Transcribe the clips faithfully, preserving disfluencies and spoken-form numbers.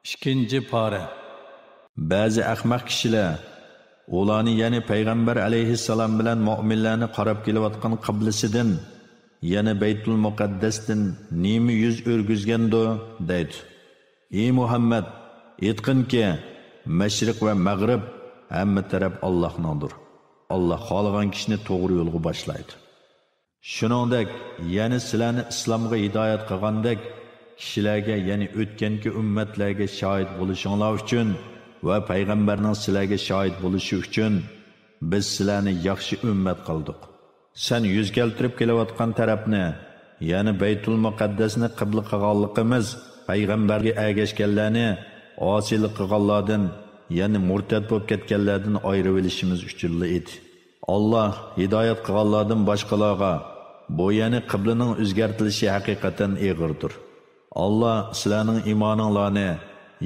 ئىككىنچى پارە. بەزى ئەخمەق كىشىلەر ئۇلارنى، يەنى پەيغەمبەر ئەلەيھىسسالام بىلەن مۆمىنلەرنى قاراپ كېلىۋاتقان قىبلىسىدىن، يەنى بەيتۇل مۇقەددەستىن نېمە يۈز ئۆرگۈزگەندۇ؟ دەيدۇ. ئى مۇھەممەد، ئېيتقىنكى، مەشرىق ۋە مەغرىب ھەممە تەرەپ ئاللاھنىڭدۇر. ئاللاھ خالىغان كىشىنى توغرا يولغا باشلايدۇ. شۇنىڭدەك، يەنى سىلەرنى ئىسلامغا ھىدايەت قىلغاندەك، كىشىلەرگە، يەنى ئۆتكەنكى ئۈممەتلەرگە شاھىت بولۇشۇڭلار ئۈچۈن ۋە پەيغەمبەرنىڭ سىلەرگە شاھىت بولۇشى ئۈچۈن بىز سىلەرنى ياخشى ئۈممەت قىلدۇق. سەن يۈز كەلتۈرۈپ كېلىۋاتقان تەرەپنى، يەنى بەيتۇل مۇقەددەسنى قىبلە قىلغانلىقىمىز پەيغەمبەرگە ئەگەشكەنلەرنى ئاسىيلىق قىلغانلاردىن، يەنى مۇرتەت بولۇپ كەتكەنلەردىن ئايرىۋېلىشىمىز ئۈچۈنلا ئىدى. ئاللاھ ھىدايەت قىلغانلاردىن باشقىلارغا بۇ، يەنى قىبلىنىڭ ئۆزگەرتىلىشى ھەقىقەتەن ئېغىردۇر. ئاللاھ سىلەرنىڭ ئىمانىڭلارنى،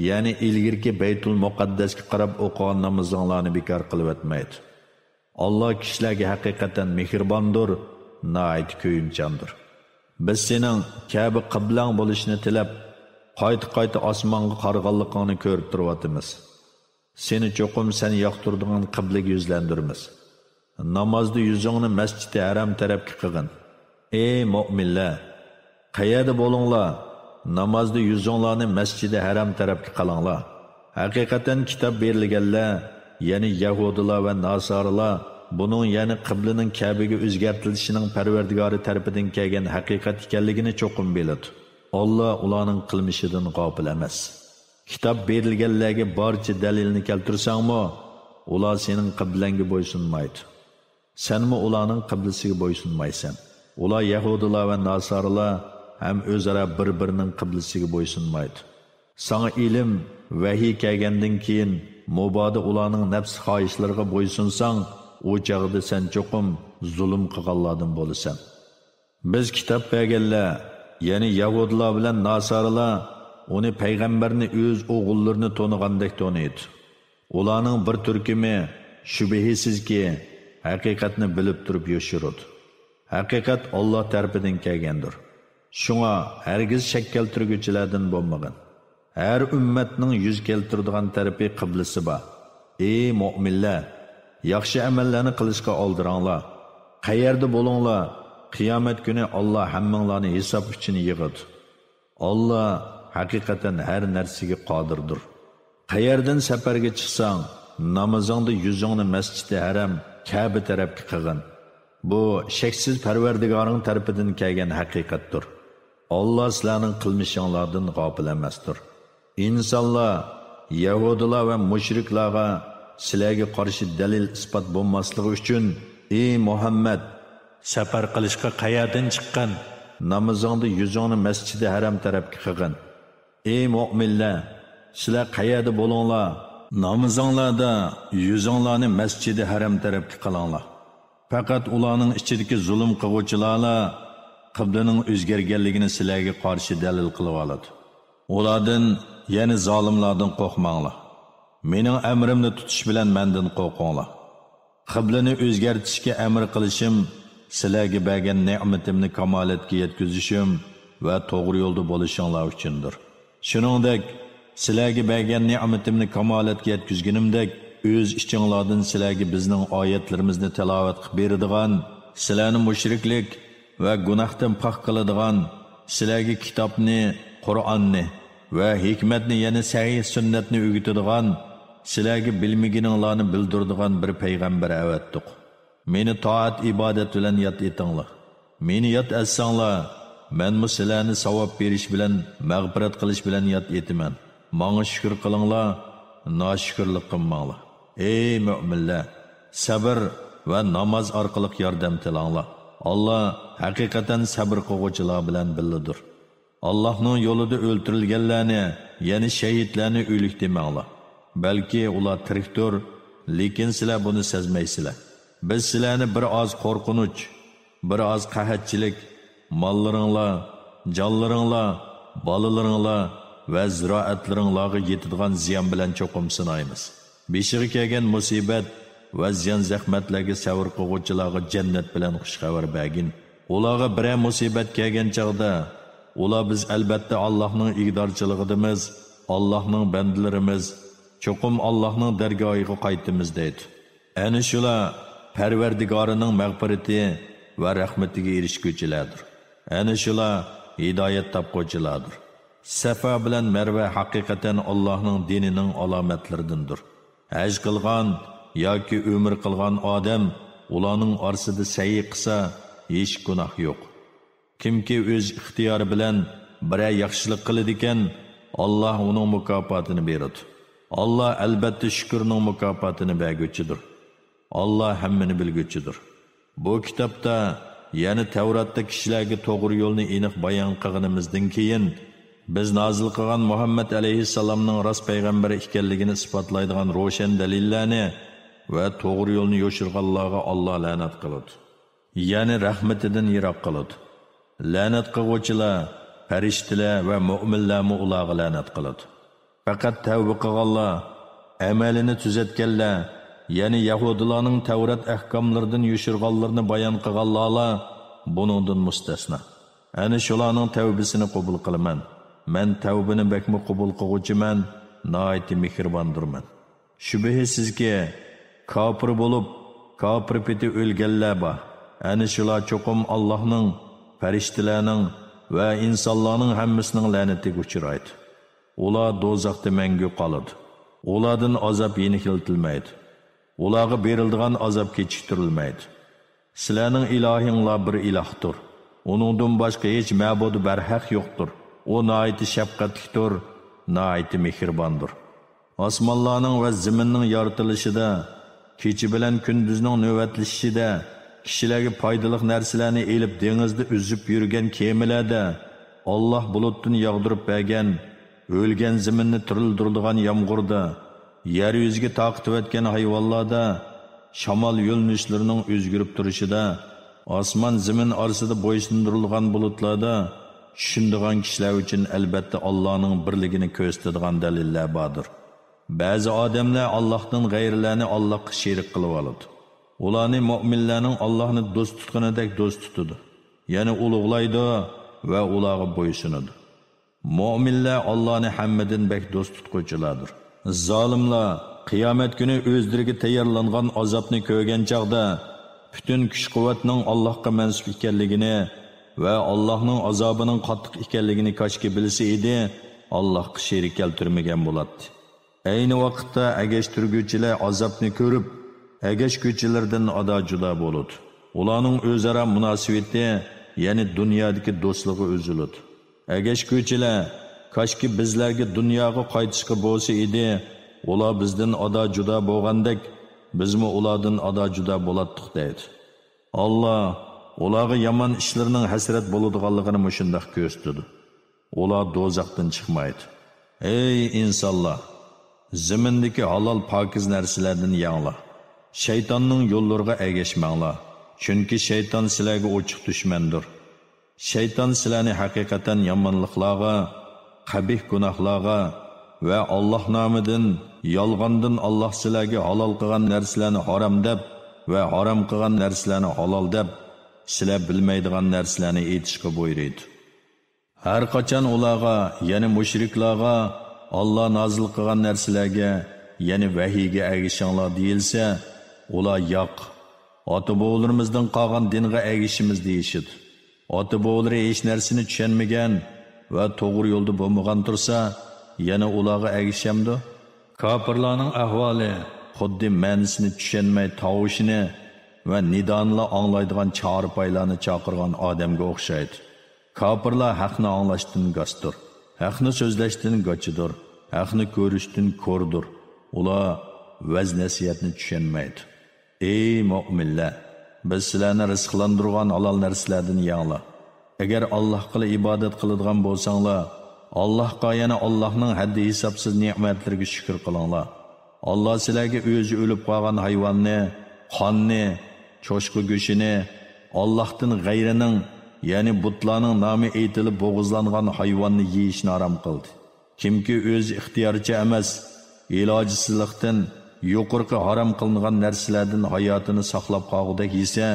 يەنى ئىلگىرىكى بەيتۇل مۇقەددەسكە قاراپ ئوقۇغان نامىزىڭلارنى بىكار قىلىۋەتمەيدۇ. ئاللاھ كىشىلەرگە ھەقىقەتەن مېھرىباندۇر، ناھايىتى كۆيۈمچاندۇر. بىز سېنىڭ كەبە قىبلەڭ بولۇشىنى تىلەپ، قايتا-قايتا ئاسمانغا قارىغانلىقىڭنى كۆرۈپ تۇرۇۋاتىمىز. سېنى چوقۇم سەن ياقتۇرىدىغان قىبلىگە يۈزلەندۈرىمىز. نامازدا يۈزۈڭنى مەسجىدى ھەرام تەرەپكە قىلغىن. ئەي مۆمىنلەر! قەيەردە بولۇڭلار، نامازدا يۈزۈڭلارنى مەسجىدى ھەرام تەرەپكە قىلىڭلار. ھەقىقەتەن كىتاب بېرىلگەنلەر، يەنى يەھۇدىيلار ۋە ناسارىلار بۇنىڭ، يەنى قىبلىنىڭ كەبىگە ئۆزگەرتىلىشىنىڭ پەرۋەردىگارى تەرىپىدىن كەلگەن ھەقىقەت ئىكەنلىكىنى چوقۇم بىلىدۇ. ئاللاھ ئۇلارنىڭ قىلمىشىدىن غاپىل ئەمەس. كىتاب بېرىلگەنلەرگە بارچە دەلىلنى كەلتۈرسەڭمۇ، ئۇلار سېنىڭ قىبلەڭگە بويسۇنمايدۇ. سەنمۇ ئۇلارنىڭ قىبلىسىگە بويسۇنمايسەن. ئۇلار يەھۇدىيلار ۋە ناسارىلار ھەم ئۆزئارا بىر-بىرىنىڭ قىبلىسىگە بويسۇنمايدۇ. ساڭا ئىلىم، ۋەھىي كەلگەندىن كېيىن، مۇبادا ئۇلارنىڭ نەپس خاھىشلىرىغا بويسۇنساڭ، ئۇ چاغدا سەن چوقۇم زۇلۇم قىلغانلاردىن بولىسەن. بىز كىتاب بەرگەنلەر، يەنى يەھۇدىيلار بىلەن ناسارىلار ئۇنى، پەيغەمبەرنى ئۆز ئوغۇللىرىنى تونۇغاندەك تونۇيدۇ. ئۇلارنىڭ بىر تۈركۈمى شۈبھىسىزكى، ھەقىقەتنى بىلىپ تۇرۇپ يوشۇرىدۇ. ھەقىقەت ئاللاھ تەرىپىدىن كەلگەندۇر. شۇڭا ھەرگىز شەك كەلتۈرگۈچىلەردىن بولمىغىن. ھەر ئۈممەتنىڭ يۈز كەلتۈرىدىغان تەرىپى، قىبلىسى بار. ئەي مۆمىنلەر! ياخشى ئەمەللەرنى قىلىشقا ئالدىراڭلار. قەيەردە بولۇڭلار، قىيامەت كۈنى ئاللاھ ھەممىڭلارنى ھېساب ئۈچۈن يىغىدۇ. ئاللاھ ھەقىقەتەن ھەر نەرسىگە قادىردۇر. قەيەردىن سەپەرگە چىقساڭ، نامىزىڭدا يۈزۈڭنى مەسجىدى ھەرەم، كەبە تەرەپكە قىلغىن. بۇ شەكسىز پەرۋەردىگارىڭ تەرىپىدىن كەلگەن ھەقىقەتتۇر. ئاللاھ سىلەرنىڭ قىلمىشىڭلاردىن غاپىل ئەمەستۇر. ئىنسانلار، يەھۇدىيلار ۋە مۇشرىكلارغا سىلەرگە قارشى دەلىل-ئىسپات بولماسلىقى ئۈچۈن، ئى مۇھەممەد، سەپەر قىلىشقا قەيەردىن چىققىن؟ نامىزىڭدا يۈزۈڭنى مەسجىدى ھەرەم تەرەپكە قىلغىن. ئى مۆمىنلەر، سىلەر قەيەردە بولۇڭلار، نامىزىڭلاردا يۈزۈڭلارنى مەسجىدى ھەرەم تەرەپكە قىلىڭلار. پەقەت ئۇلارنىڭ ئىچىدىكى زۇلۇم قىلغۇچىلارلا قىبلىنىڭ ئۆزگەرگەنلىكىنى سىلەرگە قارشى دەلىل قىلىۋالىدۇ. ئۇلاردىن، يەنى زالىملاردىن قورقماڭلار. مېنىڭ ئەمرىمنى تۇتۇش بىلەن مەندىن قورقۇڭلار. قىبلىنى ئۆزگەرتىشكە ئەمر قىلىشىم سىلەرگە بەرگەن نېمىتىمنى كامالەتكە يەتكۈزۈشۈم ۋە توغرا يولدا بولۇشۇڭلار ئۈچۈندۇر. شۇنىڭدەك، سىلەرگە بەرگەن نېمىتىمنى كامالەتكە يەتكۈزگىنىمدەك، ئۆز ئىچىڭلاردىن سىلەرگە بىزنىڭ ئايەتلىرىمىزنى تىلاۋەت قىلىپ بېرىدىغان، سىلەرنى مۇشرىكلىق ۋە گۇناھتىن پاك قىلىدىغان، سىلەرگە كىتابنى، قۇرئاننى ۋە ھېكمەتنى، يەنى سەھىھ سۈننەتنى ئۆگىتىدىغان، سىلەرگە بىلمىگىنىڭلارنى بىلدۈرىدىغان بىر پەيغەمبەر ئەۋەتتۇق. مېنى تائەت-ئىبادەت بىلەن ياد ئېتىڭلار. مېنى ياد ئەتسەڭلار، مەنمۇ سىلەرنى ساۋاب بېرىش بىلەن، مەغپىرەت قىلىش بىلەن ياد ئېتىمەن. ماڭا شۈكۈر قىلىڭلار، ناشۈكۈرلۈك قىلماڭلار. ئەي مۆمىنلەر، سەبر ۋە ناماز ئارقىلىق ياردەم تىلەڭلار. ئاللا ھەقىقەتەن سەبر قىلغۇچىلار بىلەن بىللىدۇر. ئاللاھنىڭ يولىدا ئۆلتۈرۈلگەنلەرنى، يەنى شەھىدلەرنى ئۆلۈك دېمەڭلار. بەلكى ئۇلار تىرىكتۇر، لېكىن سىلەر بۇنى سەزمەيسىلەر. بىز سىلەرنى بىر ئاز قورقۇنچ، بىر ئاز قەھەتچىلىك، ماللىرىڭلار، جانلىرىڭلار، بالىلىرىڭلار ۋە زىرائەتلىرىڭلارغا يېتىدىغان زىيان بىلەن چوقۇم سىنايمىز. بېشىغا كەلگەن مۇسىبەت ۋە زىيان-زەخمەتلەرگە سەۋر قىلغۇچىلارغا جەننەت بىلەن خۇش خەۋەر بەرگىن. ئۇلارغا بىرەر مۇسىبەت كەلگەن چاغدا، ئۇلار، بىز ئەلبەتتە ئاللاھنىڭ ئىگىدارچىلىقىدىمىز، ئاللاھنىڭ بەندىلىرىمىز چوقۇم ئاللاھنىڭ دەرگاھىغا قايتىمىز دەيدۇ. ئەنە شۇلار پەرۋەردىگارىنىڭ مەغپىرىتى ۋە رەھمىتىگە ئېرىشكۈچىلەردۇر. ئەنە شۇلار ھىدايەت تاپقۇچىلاردۇر. سەفا بىلەن مەرۋە ھەقىقەتەن ئاللاھنىڭ دىنىنىڭ ئالامەتلىرىدىندۇر. ھەج قىلغان ياكى ئۆمرە قىلغان ئادەم ئۇلارنىڭ ئارىسىدا سەئي قىلسا، ھېچ گۇناھ يوق. كىمكى ئۆز ئىختىيارى بىلەن بىرەر ياخشىلىق قىلىدىكەن، ئاللا ئۇنىڭ مۇكاپاتىنى بېرىدۇ. ئاللا ئەلبەتتە شۈكۈرنىڭ مۇكاپاتىنى بەرگۈچىدۇر. ئاللا ھەممىنى بىلگۈچىدۇر. بۇ كىتابتا، يەنى تەۋراتتا كىشىلەرگە توغرا يولنى ئېنىق بايان قىلغىنىمىزدىن كېيىن، بىز نازىل قىلغان مۇھەممەد ئەلەيھىسسالامنىڭ راست پەيغەمبەر ئىكەنلىكىنى ئىسپاتلايدىغان روشەن دەلىللەرنى ۋە توغرا يولنى يوشۇرغانلارغا ئاللا لەنەت قىلىدۇ. يەنى رەھمىتىدىن يىراق قىلىدۇ. لەنەت قىلغۇچىلار، پەرىشتىلەر ۋە مۆمىنلەرمۇ ئۇلارغا لەنەت قىلىدۇ. پەقەت تەۋبە قىلغانلار، ئەمەلىنى تۈزەتكەنلەر، يەنى يەھۇدىيلارنىڭ تەۋرات ئەھكاملىرىدىن يوشۇرغانلىرىنى بايان قىلغانلارلا بۇنىڭدىن مۇستەسنا. ئەنە شۇلارنىڭ تەۋبىسىنى قوبۇل قىلىمەن. مەن تەۋبىنى بەكمۇ قوبۇل قىلغۇچىمەن، ناھايىتى مېھرىباندۇرمەن. شۈبھىسىزكى، كاپىر بولۇپ، كاپىر پېتى ئۆلگەنلەر بار. ئەنە شۇلار چوقۇم ئاللاھنىڭ، پەرىشتىلەرنىڭ ۋە ئىنسانلارنىڭ ھەممىسىنىڭ لەنىتىگە ئۇچرايدۇ. ئۇلار دوزاختا مەڭگۈ قالىدۇ. ئۇلاردىن ئازاب يېنىكلىتىلمەيدۇ. ئۇلارغا بېرىلىدىغان ئازاب كېچىكتۈرۈلمەيدۇ. سىلەرنىڭ ئىلاھىڭلار بىر ئىلاھتۇر. ئۇنىڭدىن باشقا ھېچ مەبۇدى بەرھەق يوقتۇر. ئۇ ناھايىتى شەپقەتلىكتۇر، ناھايىتى مېھرىباندۇر. ئاسمانلارنىڭ ۋە زېمىننىڭ يارىتىلىشىدا، كېچە بىلەن كۈندۈزنىڭ نۆۋەتلىشىشىدە، كىشىلەرگە پايدىلىق نەرسىلەرنى ئېلىپ دېڭىزدا ئۈزۈپ يۈرگەن كېمىلەردە، ئاللاھ بۇلۇتتىن ياغدۇرۇپ بەرگەن، ئۆلگەن زېمىننى تىرىلدۈرىدىغان يامغۇردا، يەر يۈزىگە تارقىتىۋەتكەن ھايۋانلاردا، شامال يۆنىلىشلىرىنىڭ ئۆزگىرىپ تۇرۇشىدا، ئاسمان زېمىن ئارىسىدا بويسۇندۇرۇلغان بۇلۇتلاردا، چۈشىنىدىغان كىشىلەر ئۈچۈن ئەلبەتتە ئاللاھنىڭ بىرلىكىنى كۆرسىتىدىغان دەلىللەر باردۇر. بەزى ئادەملەر ئاللاھتىن غەيرىلەرنى ئاللاھقا شېرىك قىلىۋالىدۇ. ئۇلارنى مۆمىنلەرنىڭ ئاللاھنى دوست تۇتقىنىدەك دوست تۇتىدۇ. يەنى ئۇلۇغلايدۇ ۋە ئۇلارغا بويسۇنىدۇ. مۆمىنلەر ئاللانى ھەممىدىن بەك دوست تۇتقۇچىلاردۇر. زالىملار قىيامەت كۈنى ئۆزلىرىگە تەييارلانغان ئازابنى كۆرگەن چاغدا، پۈتۈن كۈچ-قۇۋۋەتنىڭ ئاللاھقا مەنسۇپ ئىكەنلىكىنى ۋە ئاللاھنىڭ ئازابىنىڭ قاتتىق ئىكەنلىكىنى كاشكى بىلسە ئىدى، ئاللاھقا شېرىك كەلتۈرمىگەن بولاتتى. ئەينى ۋاقىتتا ئەگەشتۈرگۈچىلەر ئازابنى كۆرۈپ، ئەگەشكۈچىلىرىدىن ئادا-جۇدا بولىدۇ. ئۇلارنىڭ ئۆزئارا مۇناسىۋىتى، يەنى دۇنيادىكى دوستلۇقى ئۈزۈلىدۇ. ئەگەشكۈچىلەر، كاشكى بىزلەرگە دۇنياغا قايتىشقا بولسا ئىدى، ئۇلار بىزدىن ئادا-جۇدا بولغاندەك، بىزمۇ ئۇلاردىن ئادا-جۇدا بولاتتۇق دەيدۇ. ئاللا ئۇلارغا يامان ئىشلىرىنىڭ ھەسرەت بولىدىغانلىقىنى مۇشۇنداق كۆرسىتىدۇ. ئۇلار دوزاختىن چىقمايدۇ. ئەي ئىنسانلار! زېمىندىكى ھالال پاكىز نەرسىلەردىن يەڭلار. شەيتاننىڭ يوللىرىغا ئەگەشمەڭلار. چۈنكى شەيتان سىلەرگە ئوچۇق دۈشمەندۇر. شەيتان سىلەرنى ھەقىقەتەن يامانلىقلارغا، قەبىھ گۇناھلارغا ۋە ئاللاھ نامىدىن يالغاندىن ئاللاھ سىلەرگە ھالال قىلغان نەرسىلەرنى ھارام دەپ ۋە ھارام قىلغان نەرسىلەرنى ھالال دەپ، سىلەر بىلمەيدىغان نەرسىلەرنى ئېيتىشقا بۇيرۇيدۇ. ھەر قاچان ئۇلارغا، يەنى مۇشرىكلارغا، ئاللا نازىل قىلغان نەرسىلەرگە، يەنى ۋەھىيگە ئەگىشىڭلار دېيىلسە، ئۇلار ياق، ئاتا-بوۋىلىرىمىزدىن قالغان دىنغا ئەگىشىمىز دېيىشىدۇ. ئاتا-بوۋىلىرى ھېچ نەرسىنى چۈشەنمىگەن ۋە توغرا يولدا بولمىغان تۇرسا، يەنە ئۇلارغا ئەگىشەمدۇ؟ كاپىرلارنىڭ ئەھۋالى خۇددى مەنىسىنى چۈشەنمەي تاۋۇشنى ۋە نىدانىلا ئاڭلايدىغان چارپايلارنى چاقىرغان ئادەمگە ئوخشايدۇ. كاپىرلار ھەقنى ئاڭلاشتىن گاستۇر، ھەقنى سۆزلەشتىن گاچىدۇر، ھەقنى كۆرۈشتىن كوردۇر. ئۇلار ۋەز-نەسىھەتنى چۈشەنمەيدۇ. ئەي مۆمىنلەر! بىز سىلەرنى رىزىقلاندۇرغان ھالال نەرسىلەردىن يەڭلار. ئەگەر ئاللاھقىلا ئىبادەت قىلىدىغان بولساڭلار، ئاللاھقا، يەنى ئاللاھنىڭ ھەددى-ھېسابسىز نېمەتلىرىگە شۈكۈر قىلىڭلار. ئاللا سىلەرگە ئۆزى ئۆلۈپ قالغان ھايۋاننى، قاننى، چوشقا گۆشىنى، ئاللاھتىن غەيرىنىڭ، يەنى بۇتلارنىڭ نامى ئېيتىلىپ بوغۇزلانغان ھايۋاننى يېيىشنى ھارام قىلدى. كىمكى ئۆزى ئىختىيارىچە ئەمەس، ئىلاجسىزلىقتىن يۇقىرىقى ھارام قىلىنغان نەرسىلەردىن ھاياتىنى ساقلاپ قالغۇدەك يېسە،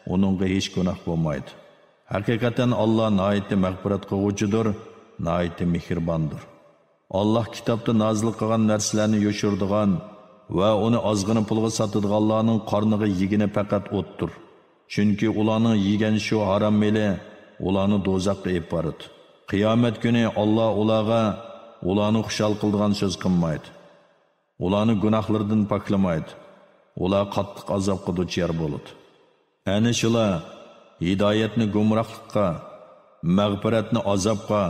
ئۇنىڭغا ھېچ گۇناھ بولمايدۇ. ھەقىقەتەن ئاللا ناھايىتى مەغپىرەت قىلغۇچىدۇر، ناھايىتى مېھرىباندۇر. ئاللاھ كىتابتا نازىل قىلغان نەرسىلەرنى يوشۇرىدىغان ۋە ئۇنى ئازغىنە پۇلغا ساتىدىغانلارنىڭ قارنىغا يېگىنى پەقەت ئوتتۇر. چۈنكى ئۇلارنىڭ يېگەن شۇ ھارام مېلى ئۇلارنى دوزاخقا ئېلىپ بارىدۇ. قىيامەت كۈنى ئاللاھ ئۇلارغا ئۇلارنى خۇشال قىلىدىغان سۆز قىلمايدۇ. ئۇلارنى گۇناھلىرىدىن پاكلىمايدۇ. ئۇلار قاتتىق ئازابقا دۇچار بولىدۇ. ئەنە شۇلار ھىدايەتنى گۇمراھلىققا، مەغپىرەتنى ئازابقا،